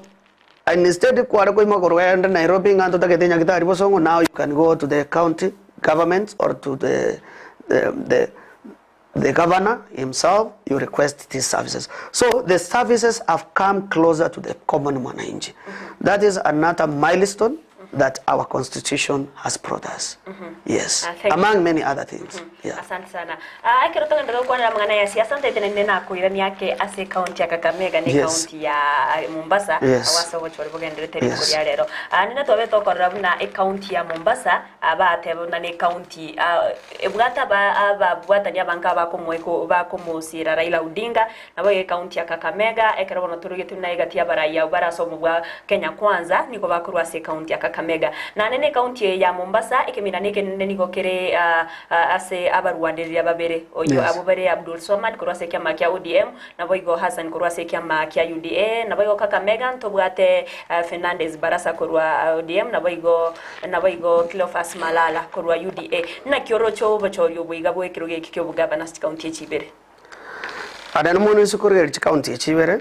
And instead kware koima korwa ende Nairobi ng'a ntotagete nyagitari bosongo, now you can go to the county government or to the, the, the, the governor himself, you request these services. So the services have come closer to the common mwananchi. That is another milestone that our constitution has brought us. Yes, Ah, thank among many other things. Yeah. Asante sana. Ah, ekero togenderete gokwanera amang'ana ya siasa ntaete naende nakoirania ake ase ekaunti ya Kakamega na Yes. ekaunti ya Mombasa Yes. agwo ase ogochia oria bogenderete rituko Yes. ria rero. Ah, ninde twabete tokorora buna ekaunti ya Mombasa abateba buna na ekaunti ah, ebwate aba ababwatani abange abakomoeko bakomosira Raila Odinga nabo iga ekaunti ya Kakamega ekero bono torogete buna egati y'abarai abwo bare ase omobwa Kenya Kwanza nigo bakorwa ase ekaunti ya Kakamega. Naende na ekaunti eye ya Mombasa ekeminana ekenene nigo kere ase abarwanereria babere, oyio Yes. abwo bare Abdul Swamad korwa ase ekiama kia ODM, naboigo Hassan korwa ase ekiama kia UDA, naboigo Kakamega ntobwate Fernandes Barasa korwa ODM, naboigo naboigo Cleophas Malala korwa UDA. Naki oroche obochori obo iga bw'ekerogo eki ki'obogavana ase chikaunti echi ibere? Ande nomonto inse korigereria chikaunti echi ibere,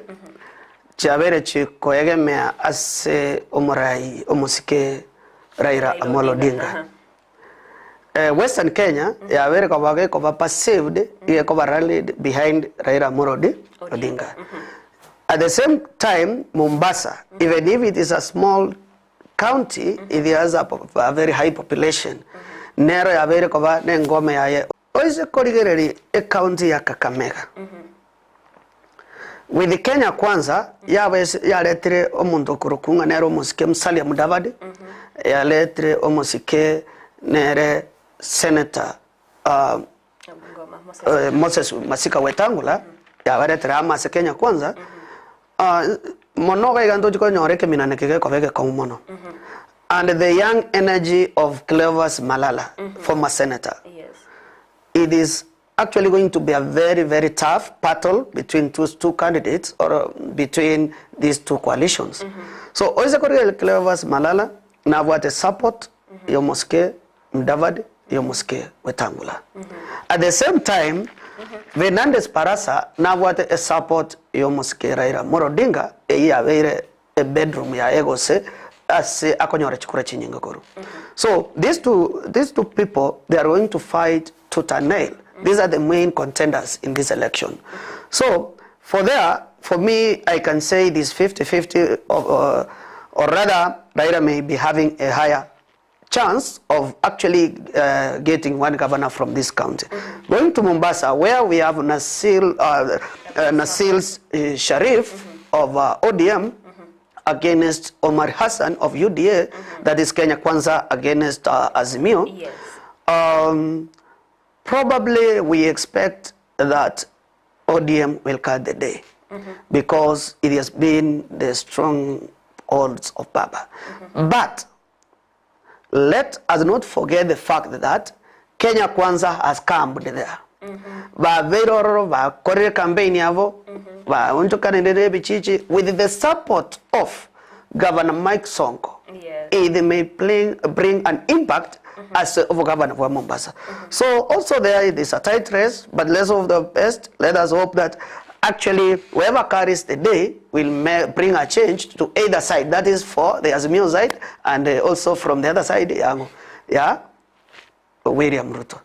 chiabeire chikoegemea ase omorai omosike Raila Amolo Odinga. Western Kenya yabeire koba gekoba perceived igekoba rallied behind Raila Amolo Odinga. At the same time Mombasa even if it is a small county it has a, a very high population nero yabeire koba nengome yaye oise korigereria ecounty ya Kakamega With Kenya Kwanza yaba yaretire omonto okorokwa ng'a nere omosike Musalia Mudavadi, yaretire omosike nere Senator uh, Moses Masika Wetangula, yabaretire amo ase Kenya Kwanza. Mono iga iga ntochi konyora ekeminano eke gekoba egekong'u mono. And the young energy of Cleophas Malala, former senator. It is actually going to be a very, very tough battle between those two candidates or between these two coalitions. So oise korigereria Cleophas Malala nabwate support y'omosike Mudavadi, y'omosike Wetangula. At the same time, Fernandes Barasa nabwate esupport y'omosike Raila Amolo Odinga eyio yabeire ebedroom yaye gose ase akonyora chikura chinyinge korwa. So these two, these two people they are going to fight tooth and nail. These are the main contenders in this election. So for there, for me, I can say this 50-50, of, or rather, Raila may be having a higher chance of actually getting one governor from this county. Going to Mombasa, where we have Nasil, Nasil Sharif of ODM against Omar Hassan of UDA, that is Kenya Kwanza against Azimio. Yes. Probably we expect that ODM will cut the day because it has been the strong holds of Baba. But let us not forget the fact that Kenya Kwanza has camped there. Babeire ororo bakorire campaign yabo baonchokanire ebichichi with the support of Governor Mike Sonko. Yes. It may bring an impact Ase obogavana bwa Mombasa. So also there it is a tight race, but let's hope the best. Let us hope that actually whoever carries the day will bring a change to either side. That is for the Azimio side and also from the other side ya, ya William Ruto.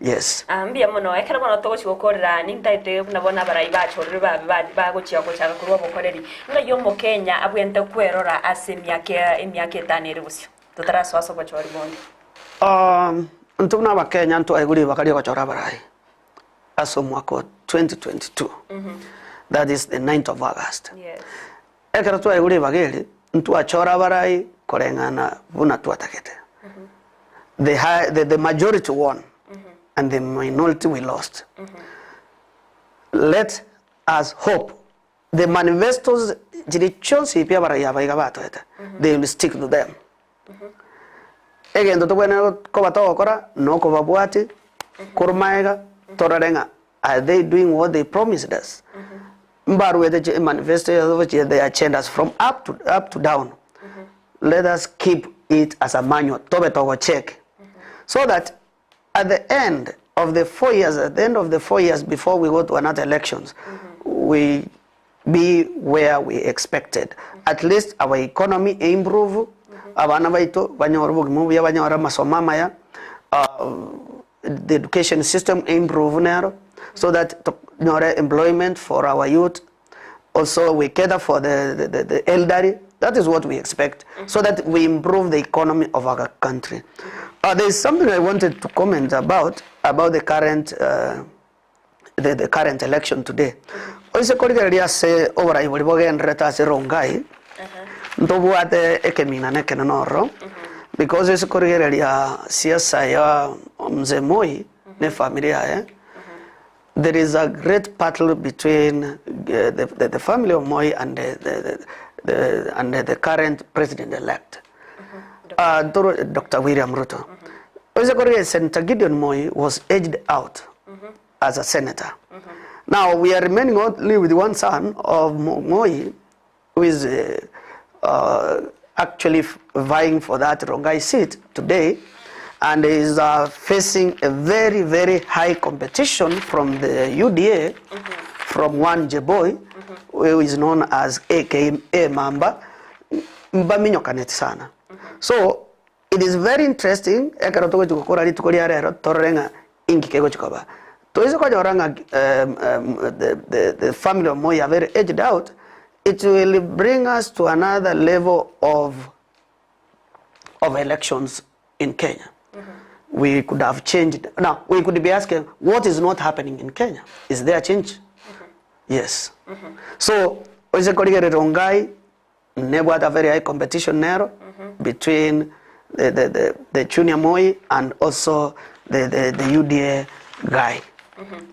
Yes. Ah, mbuya mono. Ekero bono togochia gokorera, nintaete buna bono abarai bachorire babe ba- bagochia gochaka korwa obokoreri. Ng'ai omokenya abwenerete kwerora ase emiaka emiaka etano ere bosio, totarasoa ase obochori bonde? Intwe buna abakenya ntwaigure ribaga riogochora abarai ase omwaka o 2022, that is the 9th of August. Ekero twaigure ribaga eri, ntwachora abarai koreng'ana buna twatagete. The high, the, the majority won and the minority we lost. Let us hope the manifestos chiria chionsi pi abarai aba iga batoete, they will stick to them. Egento tobwenerete koba togokora nokobabwati korwa magega torore ng'a are they doing what they promised us. Mbaruete chi manifesto yabo chi the agendas from up to, up to down. Let us keep it as a manual tobe togocheck so that at the end of the 4 years, at the end of the 4 years before we go to another elections, we be where we expected. At least our economy improve, abana baito banyora obogima obuya, banyora amasomo amaya, the education system improve nero, so that tonyore employment for our youth. Also, we cater for the elderly. That is what we expect, so that we improve the economy of our country. There is something I wanted to comment about the current election today. Oise korigereria ase oborai bori bogenderete ase Rongai, ntobwate ekemina nekene noro, because ase korigereria siasa ya Mzee Moi ne family yaye, there is a great battle between the family of Moi and the current president-elect, Dr. William Ruto. Oise korigereria Senator Gideon Moi was edged out as a senator. Now we are remaining only with one son of Moi, who is actually vying for that Rongai seat today, and is facing a very, very high competition from the UDA, from one Jeboy, who is known as AKA Mamba, Mbaminyokaneti sana. So it is very interesting ekero togochi gokora rituko ria rero torore ng'a inki kegochi koba toise konyora ng'a the family of Moi are very aged out. It will bring us to another level of elections in Kenya. We could have changed. Now we could be asking, what is not happening in Kenya? Is there change? Yes. So oise korigerera Rongai nebwata very high competition nero between the junior Moi and also the UDA guy.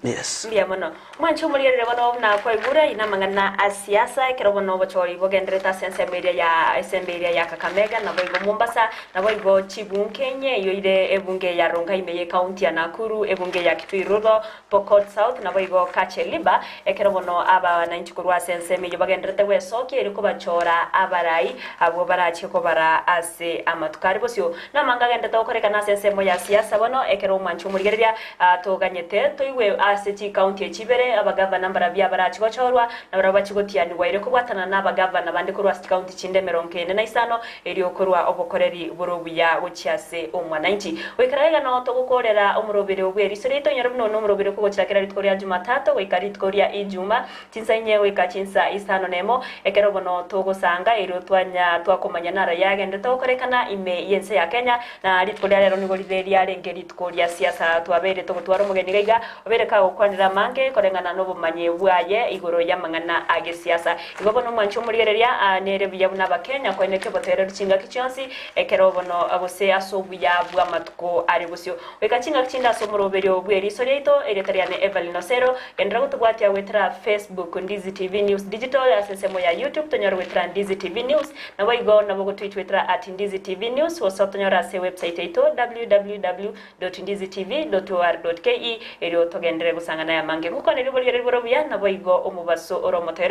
Yes. Mbuya mono mwanchi omorigerere bono buna kwaigura ina amang'ana a siasa ekero bono obochori bogenderete ase ensemo eria ya esembe eria ya Kakamega nabo igo Mombasa nabo igo chibunge enye eyo ire ebunge ya Rongai ime ye county ya Nakuru, ebunge ya Kitui Rural, Pokot South nabo igo Kacheliba. Ekero bono abananchi korwa ase ensemo eyo bagenderete gwesokia eri kobachora abarai abwo barachie kobara ase amatuko ari bosio namanga agendete gokorekana ase ensemo ya siasa. Bono ekero omwanchi omorigereria, toganyete toigwe ase chikaunti echibere abagavana mbarabia barachi gochorwa na barabwo bachigotianigwa ere kobwatana na abagavana bande korwa ase chikaunti chinde 45 erio korwa obokoreri boro buya gochia ase omwananchi goikara iga no togokorera omorobere obwe eriso rito nyoro buna nomorobere kogochakera rituko ria Jumatatu goika rituko ria Ijuma chinsa 4 goika chinsa 5:30. Ekero bono togosanga erio twanya twakomanya naro yagendete gokorekana ime yense ya Kenya na rituko ria rero nigo rire riarenge rituko ria siasa twabere togotwara omogeni gaiga obere kagokwanera mange koreng'ana nobomanyi bwaye igoro ya mang'ana age siasa. Igo bono omwanchi omorigereria, nere buya buna abakenya koeneke botereri chingaki chionsi ekero bono gose ase obuya bwa matuko ari bosio goika chingaki chinde ase omoroberio bwa eriso riaito. Erieta riane Evelyn Osero. Gendera gotobwatia gwetera Facebook Ndizi TV News Digital, ase ensemo ya YouTube tonyore gwetera Ndizi TV News, nabo igo nabo gotwitwetera @NdiziTVNews, gose tonyore ase website yaito www.ndizitv.or.ke erio togendere gosangana ya mange gokwaneri borigereri boro buya nabo igo omobaso oro omotere.